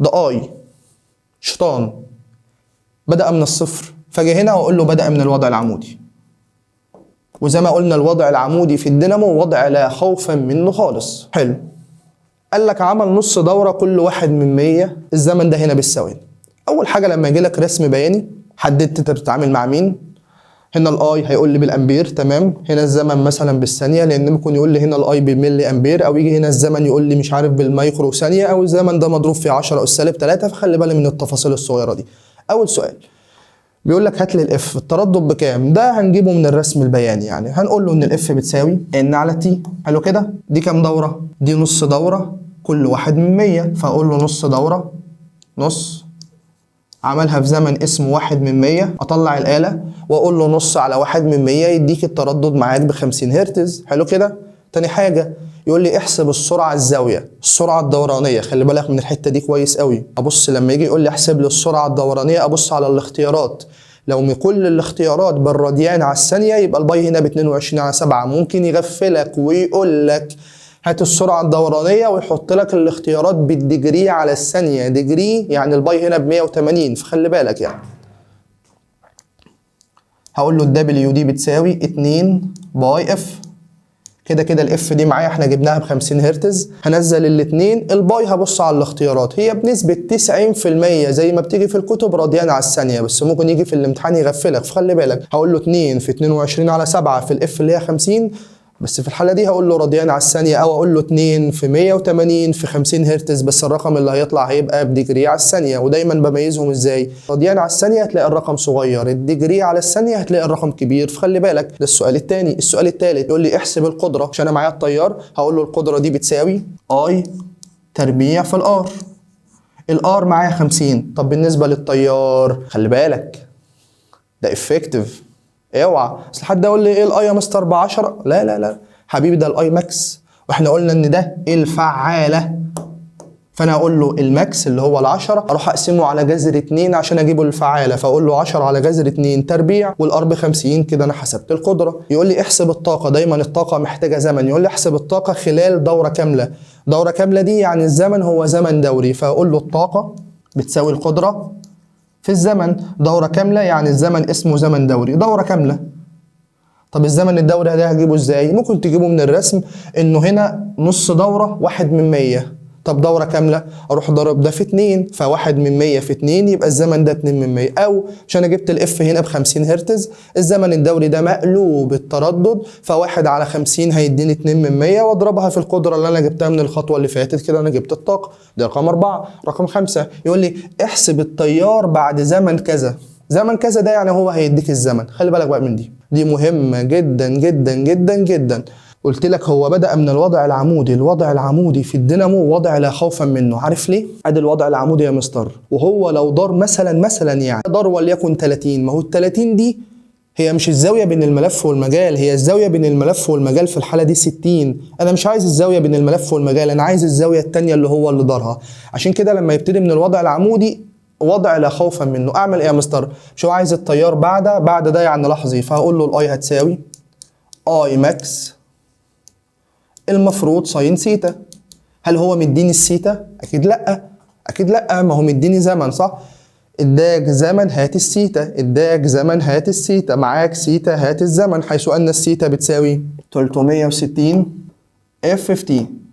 ده. I شيطان بدأ من الصفر، فاجي هنا واقول له بدأ من الوضع العمودي. وزي ما قلنا الوضع العمودي في الدينامو وضع لا خوفا منه خالص. حلو، قال لك عمل نص دورة كل 1 من 100، الزمن ده هنا بالثواني. أول حاجة لما يجي لك رسم بياني حددت أنت بتتعامل مع مين. هنا ال I هيقول لي بالامبير، تمام. هنا الزمن مثلا بالثانية، لان ممكن يقول لي هنا ال I بملي امبير، او يجي هنا الزمن يقول لي مش عارف بالمايكرو ثانية، او الزمن ده مضروب في 10 اس سالب 3، فخلي بالي من التفاصيل الصغيرة دي. اول سؤال بيقول لك هات لي ال F، التردد بكام؟ ده هنجيبه من الرسم البياني، يعني هنقول له ان ال F بتساوي N على T. حلو كده، دي كام دوره؟ دي نص دوره كل 1 من 100، فاقول له نص دوره نص، عملها في زمن اسمه 1 من 100، اطلع الاله واقول له نص على 1 من 100 يديك التردد معاك ب 50 هرتز. حلو كده. تاني حاجة يقول لي احسب السرعة الزاوية، السرعة الدورانيه، خلي بالك من الحتة دي كويس قوي. ابص لما يجي يقول لي احسب لي السرعة الدورانيه ابص على الاختيارات، لو كل الاختيارات بالراديان على الثانية يبقى ال pi هنا ب 22 على 7. ممكن يغفلك ويقول لك هات السرعة الدورانيه ويحط لك الاختيارات بال degree على الثانية، degree يعني ال pi هنا ب 180، فخلي بالك يعني. هقول له ال W دي بتساوي 2 pi F، كده كده ال F دي معايا احنا جبناها ب 50 هرتز، هنزل الاثنين ال pi هبص على الاختيارات، هي بنسبة 90% زي ما بتيجي في الكتب راديان على الثانية، بس ممكن يجي في الامتحان يغفلك، فخلي بالك. هقول له 2 في 22 على 7 في ال F اللي هي 50، بس في الحالة دي هقول له راديان على الثانية، او اقول له 2 في 180 في 50 هرتز، بس الرقم اللي هيطلع هيبقى ب degree على الثانية. ودايما بميزهم ازاي؟ راديان على الثانية هتلاقي الرقم صغير، ال degree على الثانية هتلاقي الرقم كبير، فخلي بالك. ده السؤال الثاني. السؤال الثالث يقول لي احسب القدرة، عشان انا معايا التيار هقول له القدرة دي بتساوي I تربيع في ال R، ال R معايا 50. طب بالنسبة للتيار خلي بالك ده effective، اوعى اصل حد يقول لي ايه ال I يا مستر ب 10، لا لا لا حبيبي ده ال I max، واحنا قلنا ان ده الفعالة فانا اقول له ال max اللي هو ال10 اروح اقسمه على جذر 2 عشان اجيبه الفعالة، فاقول له 10 على جذر 2 تربيع وال R ب 50، كده انا حسبت القدرة. يقول لي احسب الطاقة، دايما الطاقة محتاجه زمن، يقول لي احسب الطاقة خلال دوره كاملة. دوره كاملة دي يعني الزمن هو زمن دوري، فاقول له الطاقة بتساوي القدرة في الزمن. دوره كاملة يعني الزمن اسمه زمن دوري، دوره كاملة. طب الزمن الدوري ده هجيبه ازاي؟ ممكن تجيبه من الرسم، انه هنا نص دوره 1 من 100. طب دورة كاملة اروح ضرب ده في 2، ف1 من 100 في 2 يبقى الزمن ده 2 من 100. او عشان انا جبت ال F هنا ب 50 هرتز، الزمن الدوري ده مقلوب التردد، ف1 على 50 هيديني 2 من 100، واضربها في القدرة اللي انا جبتها من الخطوة اللي فاتت، كده انا جبت الطاقة. ده رقم 4. رقم 5 يقول لي احسب التيار بعد زمن كذا. زمن كذا ده يعني هو هيديك الزمن. خلي بالك بقى من دي مهمة جدا جدا جدا جدا. قلت لك هو بدأ من الوضع العمودي، الوضع العمودي في الدينامو وضع لا خوفا منه، عارف ليه؟ ادي الوضع العمودي يا مستر، وهو لو دار مثلا يعني دار وليكن 30، ما هو ال 30 دي هي مش الزاوية بين الملف والمجال، هي الزاوية بين الملف والمجال في الحالة دي 60. أنا مش عايز الزاوية بين الملف والمجال، أنا عايز الزاوية التانية اللي هو اللي دارها. عشان كده لما يبتدي من الوضع العمودي وضع لا خوفا منه، أعمل إيه يا مستر؟ مش هو عايز التيار بعد ده يعني لحظي، فهقول له ال I هتساوي I max المفروض sine theta. هل هو مديني السيتا؟ اكيد لا، اكيد لا، ما هو مديني زمن صح؟ اداك زمن هات السيتا، اداك زمن هات السيتا، معاك سيتا هات الزمن، حيث ان السيتا بتساوي 360 F في T.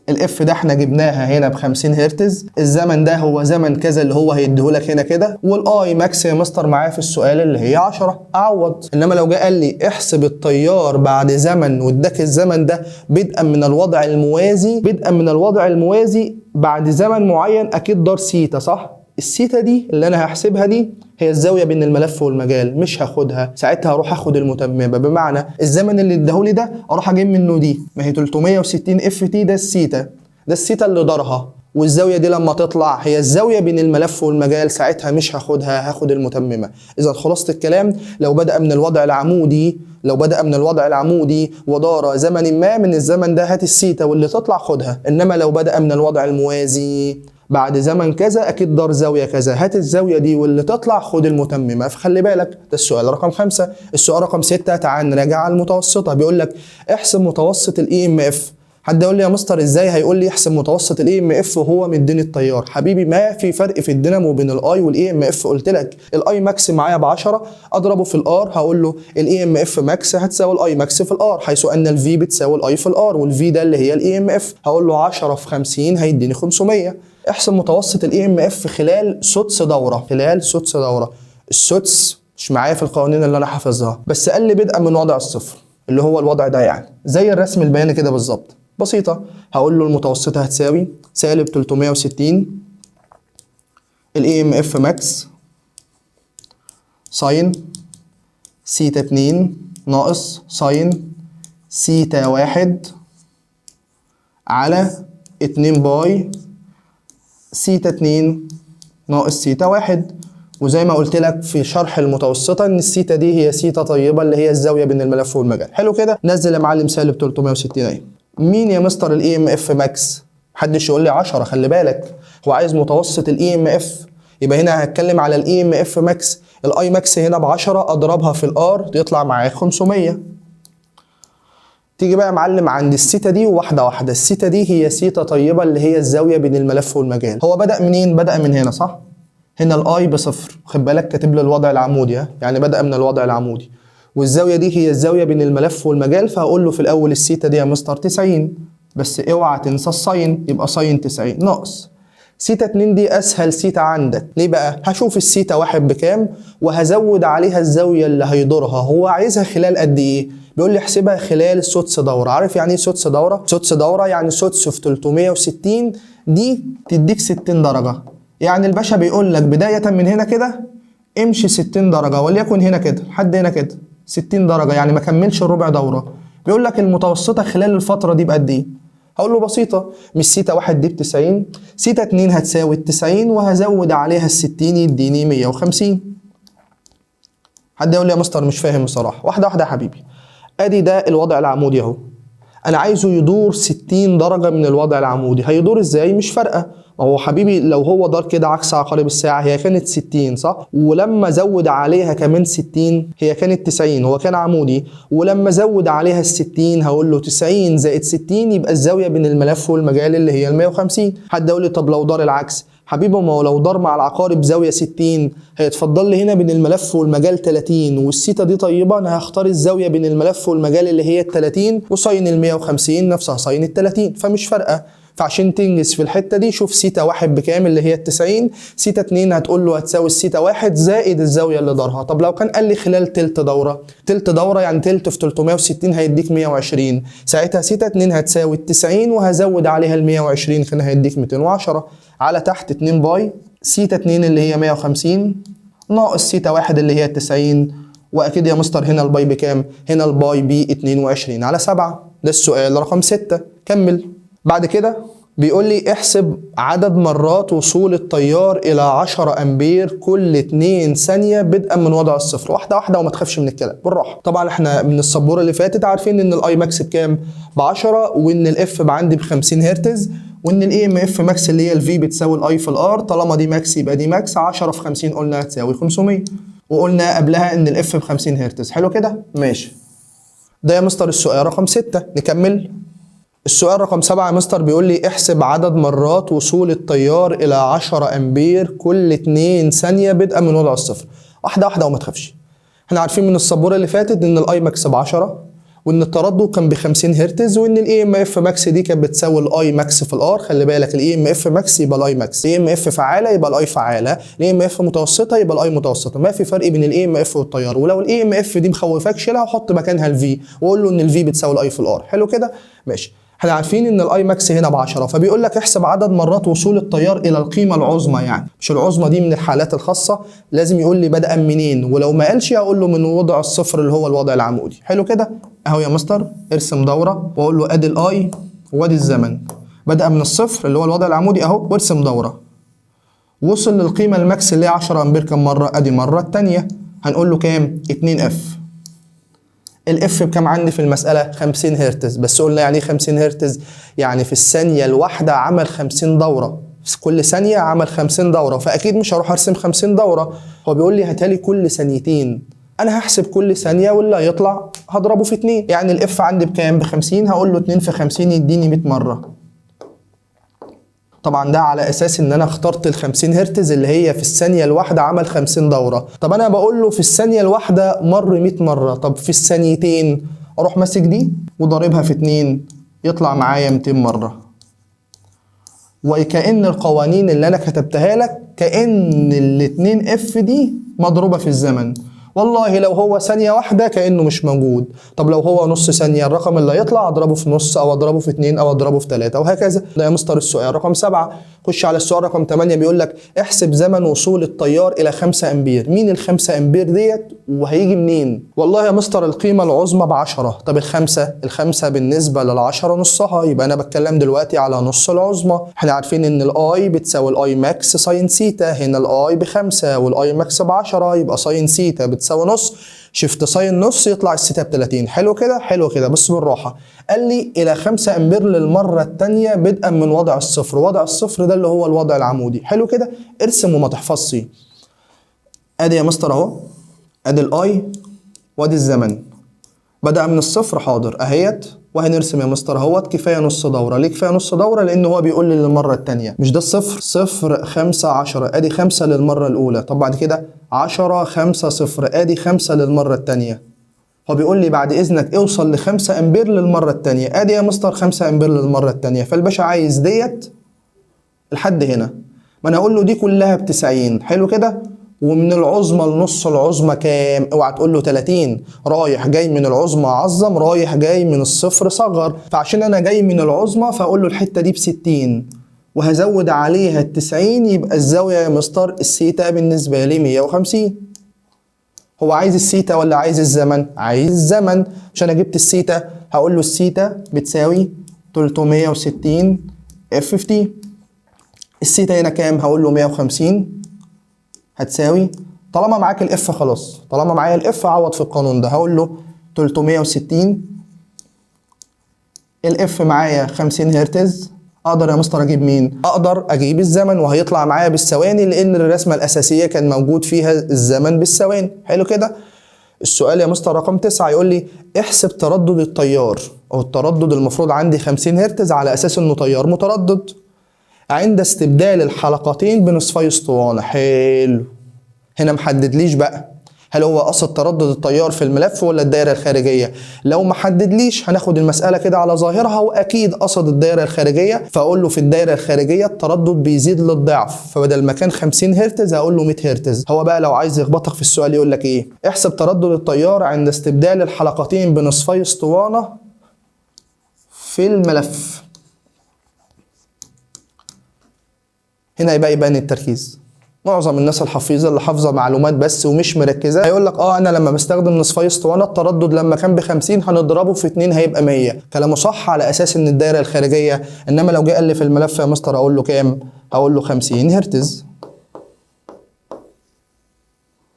ال F ده احنا جبناها هنا ب 50 هرتز، الزمن ده هو زمن كذا اللي هو هيديهولك هنا كده، وال I max يا مستر معايا في السؤال اللي هي 10، اعوض. انما لو جه قال لي احسب التيار بعد زمن واداك الزمن ده بدءا من الوضع الموازي، بدءا من الوضع الموازي بعد زمن معين، اكيد دار سيتا صح؟ السيتا دي اللي انا هحسبها دي هي الزاوية بين الملف والمجال، مش هاخدها، ساعتها هروح اخد المتممه. بمعنى الزمن اللي اداهولي ده اروح اجيب منه دي، ما هي 360 F T ده السيتا، ده السيتا اللي دارها، والزاويه دي لما تطلع هي الزاوية بين الملف والمجال، ساعتها مش هاخدها، هاخد المتممه. اذا خلاصه الكلام، لو بدأ من الوضع العمودي، لو بدأ من الوضع العمودي ودار زمن ما من الزمن ده هات السيتا واللي تطلع خدها. انما لو بدأ من الوضع الموازي بعد زمن كذا اكيد دار زاوية كذا، هات الزاوية دي واللي تطلع خد المتممه. فخلي بالك، ده السؤال رقم 5. السؤال رقم 6 تعال نراجع على المتوسطة. بيقول لك احسب متوسط ال EMF. حد يقول لي يا مستر ازاي هيقول لي احسب متوسط ال EMF وهو مديني التيار؟ حبيبي ما في فرق في الدينامو بين ال I وال EMF. قلت لك ال I max معايا ب 10، اضربه في ال R، هقول له ال EMF max هتساوي ال I max في ال R، حيث ان ال V بتساوي ال I في ال R، وال V ده اللي هي ال EMF. هقول له 10 في 50 هيديني 500. احسب متوسط ال EMF خلال سدس دوره، خلال سدس دوره. السدس مش معايا في القوانين اللي انا حافظها، بس قال لي بدءا من وضع الصفر اللي هو الوضع ده، يعني زي الرسم البياني كده بالظبط. بسيطة، هقول له المتوسطة هتساوي سالب 360 ال EMF max sine theta 2 ناقص sine theta 1 على 2 pi theta 2 ناقص سيتا 1. وزي ما قلت لك في شرح المتوسطة ان السيتا دي هي سيتا طيبة اللي هي الزاوية بين الملف والمجال. حلو كده، نزل يا معلم سالب 360 اهي. مين يا مستر ال EMF max؟ محدش يقول لي 10، خلي بالك هو عايز متوسط ال EMF، يبقى هنا هتكلم على ال EMF max. ال I max هنا ب 10، اضربها في ال R يطلع معاك 500. تيجي بقى يا معلم عند السيتا دي واحدة واحدة. السيتا دي هي سيتا طيبة اللي هي الزاوية بين الملف والمجال. هو بدأ منين؟ بدأ من هنا صح؟ هنا ال I بصفر، خد بالك كاتب لي الوضع العمودي، يعني بدأ من الوضع العمودي، والزاويه دي هي الزاوية بين الملف والمجال، فهقول له في الاول السيتا دي يا مستر 90، بس اوعى تنسى ال sine، يبقى sine 90 ناقص سيتا 2. دي اسهل سيتا عندك. ليه بقى؟ هشوف السيتا 1 بكام وهزود عليها الزاوية اللي هيدورها. هو عايزها خلال قد ايه؟ بيقول لي احسبها خلال سدس دوره. عارف يعني ايه سدس دوره؟ سدس دوره يعني سدس في 360 دي تديك 60 درجه. يعني الباشا بيقول لك بداية من هنا كده امشي 60 درجه، وليكن هنا كده لحد هنا كده 60 درجه، يعني ما كملش الربع دوره. بيقول لك المتوسطة خلال الفترة دي بقد ايه؟ هقول له بسيطة، مش سيتا 1 دي ب 90، سيتا 2 هتساوي 90 وهزود عليها ال 60 يديني 150. حد يقول لي يا مستر مش فاهم بصراحة. واحدة واحدة يا حبيبي. ادي ده الوضع العمودي اهو. انا عايزه يدور 60 درجه من الوضع العمودي. هيدور ازاي؟ مش فارقه. ما هو حبيبي لو هو دار كده عكس عقارب الساعة هي كانت 60 صح؟ ولما زود عليها كمان 60 هي كانت 90، هو كان عمودي، ولما زود عليها ال 60 هقول له 90 زائد 60 يبقى الزاوية بين الملف والمجال اللي هي ال 150. حد يقول لي طب لو دار العكس؟ حبيبي ما هو لو دار مع العقارب زاوية 60 هيتفضل لي هنا بين الملف والمجال 30، والسيتا دي طيبة، انا هختار الزاوية بين الملف والمجال اللي هي ال 30، و sine ال 150 نفسها sine ال 30، فمش فارقه. فعشان تنجز في الحتة دي شوف سيتا 1 بكام اللي هي ال 90، سيتا 2 هتقول له هتساوي السيتا 1 زائد الزاوية اللي دارها. طب لو كان قال لي خلال تلت دوره، تلت دوره يعني تلت في 360 هيديك 120، ساعتها سيتا 2 هتساوي ال 90 وهزود عليها ال 120 كان هيديك 210، على تحت 2 pi سيتا 2 اللي هي 150 ناقص سيتا 1 اللي هي 90، واكيد يا مستر هنا ال pi بكام؟ هنا ال pi ب 22 على 7. ده السؤال رقم 6. كمل. بعد كده بيقول لي احسب عدد مرات وصول التيار الى 10 امبير كل 2 ثانية بدءا من وضع الصفر. واحدة واحدة وما تخافش من الكلام، بالراحة. طبعا احنا من السبوره اللي فاتت عارفين ان ال I max بكام؟ ب 10، وان ال F عندي ب 50 هرتز، وان ال EMF max اللي هي ال V بتساوي ال I في ال R، طالما دي max يبقى دي max. 10 في 50 قلنا هتساوي 500، وقلنا قبلها ان ال F ب 50 هرتز. حلو كده؟ ماشي. ده يا مستر السؤال رقم 6. نكمل. السؤال رقم 7 يا مستر بيقول لي احسب عدد مرات وصول التيار الى 10 امبير كل 2 ثانية بدءا من وضع الصفر. واحدة واحدة وما تخافش. احنا عارفين من السبوره اللي فاتت ان ال I max ب 10، وان التردد كان ب 50 هرتز، وان ال EMF max دي كانت بتساوي ال I max في ال R. خلي بالك ال EMF max يبقى ال I max، ال EMF فعاله يبقى ال I فعاله، ال EMF متوسطه يبقى ال I متوسطه. ما في فرق بين ال EMF والتيار. ولو ال EMF دي مخوفاك شيلها وحط مكانها ال V، وقول له ان ال V بتساوي ال I في ال R. حلو كده؟ ماشي. احنا عارفين ان ال I max هنا ب 10، فبيقول لك احسب عدد مرات وصول التيار الى القيمة العظمى. يعني مش العظمى دي من الحالات الخاصة، لازم يقول لي بدأ منين، ولو ما قالش هقول له من وضع الصفر اللي هو الوضع العمودي. حلو كده؟ اهو يا مستر ارسم دوره واقول له ادي ال I وادي الزمن، بدأ من الصفر اللي هو الوضع العمودي اهو، وارسم دوره. وصل للقيمة ال max اللي هي 10 امبير كم مرة؟ ادي مرة. الثانية هنقول له كام؟ 2 F. ال F بكام عندي في المسألة؟ 50 هرتز. بس قلنا يعني ايه 50 هرتز؟ يعني في الثانية الواحدة عمل 50 دورة، في كل ثانية عمل 50 دورة، فأكيد مش هروح أرسم 50 دورة. هو بيقول لي هاتالي كل ثانيتين، أنا هحسب كل ثانية واللي هيطلع هضربه في 2. يعني ال F عندي بكام؟ ب 50، هقول له 2 في 50 يديني 100 مرة. طبعا ده على اساس ان انا اخترت ال 50 هرتز اللي هي في الثانية الواحدة عمل 50 دوره. طب انا بقول له في الثانية الواحدة مر 100 مرة، طب في الثانيتين اروح ماسك دي وضاربها في 2 يطلع معايا 200 مرة. وكأن القوانين اللي انا كتبتها لك كأن الاتنين F دي مضروبة في الزمن. والله لو هو ثانية واحدة كأنه مش موجود، طب لو هو نص ثانية الرقم اللي هيطلع اضربه في نص او اضربه في 2 او اضربه في 3 وهكذا. ده يا مستر السؤال رقم 7. خش على السؤال رقم 8، بيقول لك احسب زمن وصول التيار الى 5 امبير. مين ال 5 امبير ديت وهيجي منين؟ والله يا مستر القيمة العظمى ب 10، طب الخمسة بالنسبة لل 10 نصها، يبقى انا بتكلم دلوقتي على نص العظمى. احنا عارفين ان ال I بتساوي ال I max sine theta، هنا ال I ب 5 وال I max ب 10، يبقى sine theta بتساوي نص، shift sine نص يطلع السيتا ب 30. حلو كده؟ حلو كده. بس بالراحة. قال لي الى 5 امبير للمرة الثانية بدءا من وضع الصفر، وضع الصفر ده اللي هو الوضع العمودي. حلو كده؟ ارسم وما تحفظش. ادي يا مستر اهو، ادي ال I وادي الزمن، بدأ من الصفر حاضر اهيت، وهنرسم يا مستر اهوت. كفاية نص دوره. ليه كفاية نص دوره؟ لان هو بيقول لي للمرة الثانية، مش ده الصفر؟ 0 5 10، ادي 5 للمرة الاولى. طب بعد كده 10 5 0، ادي 5 للمرة الثانية. هو بيقول لي بعد اذنك اوصل ل 5 امبير للمرة الثانية، ادي يا مستر 5 امبير للمرة الثانية. فالباشا عايز ديت لحد هنا، ما انا اقول له دي كلها ب 90. حلو كده؟ ومن العظمى لنص العظمى كام؟ اوعى تقول له 30، رايح جاي من العظمى عظم، رايح جاي من الصفر صغر. فعشان انا جاي من العظمى فاقول له الحتة دي ب 60 وهزود عليها ال 90، يبقى الزاوية يا مستر السيتا بالنسبة لي 150. هو عايز السيتا ولا عايز الزمن؟ عايز الزمن. عشان انا جبت السيتا هقول له السيتا بتساوي 360 F في T. السيتا هنا كام؟ هقول له 150 هتساوي، طالما معاك ال F خلاص، طالما معايا ال F عوض في القانون ده، هقول له 360 ال F معايا 50 هرتز. اقدر يا مستر اجيب مين؟ اقدر اجيب الزمن، وهيطلع معايا بالثواني لان الرسمة الاساسية كان موجود فيها الزمن بالثواني. حلو كده. السؤال يا مستر رقم 9 يقول لي احسب تردد التيار، او التردد المفروض عندي 50 هرتز على اساس انه تيار متردد عند استبدال الحلقتين بنصفي اسطوانة. حلو، هنا محددليش بقى هل هو قصد تردد التيار في الملف ولا الدايرة الخارجية. لو ما حددليش هناخد المسالة كده على ظاهرها، واكيد قصد الدايرة الخارجية، فاقول له في الدايرة الخارجية التردد بيزيد للضعف، فبدل ما كان 50 هرتز هقول له 100 هرتز. هو بقى لو عايز يخبطك في السؤال يقول لك ايه؟ احسب تردد التيار عند استبدال الحلقتين بنصفي اسطوانة في الملف. هنا يبقى يبان التركيز. معظم الناس الحفيظه اللي حافظه معلومات بس ومش مركزه هيقول لك انا لما بستخدم نصفي اسطوانة التردد لما كان ب 50 هنضربه في 2 هيبقى 100. كلامه صح على اساس ان الدايرة الخارجية، انما لو جه قال لي في الملف يا مستر اقول له كام؟ هقول له 50 هرتز.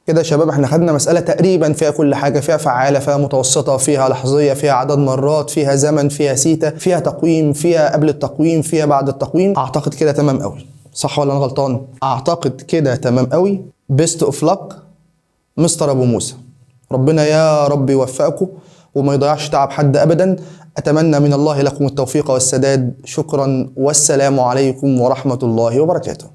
كده يا شباب احنا خدنا مسألة تقريبا فيها كل حاجة، فيها فعالة، فيها متوسطة، فيها لحظية، فيها عدد مرات، فيها زمن، فيها سيتا، فيها تقويم، فيها قبل التقويم، فيها بعد التقويم. اعتقد كده تمام قوي، صح ولا انا غلطان؟ اعتقد كده تمام قوي. best of luck مستر ابو موسى، ربنا يا رب يوفقكم وما يضيعش تعب حد ابدا. اتمنى من الله لكم التوفيق والسداد. شكرا والسلام عليكم ورحمة الله وبركاته.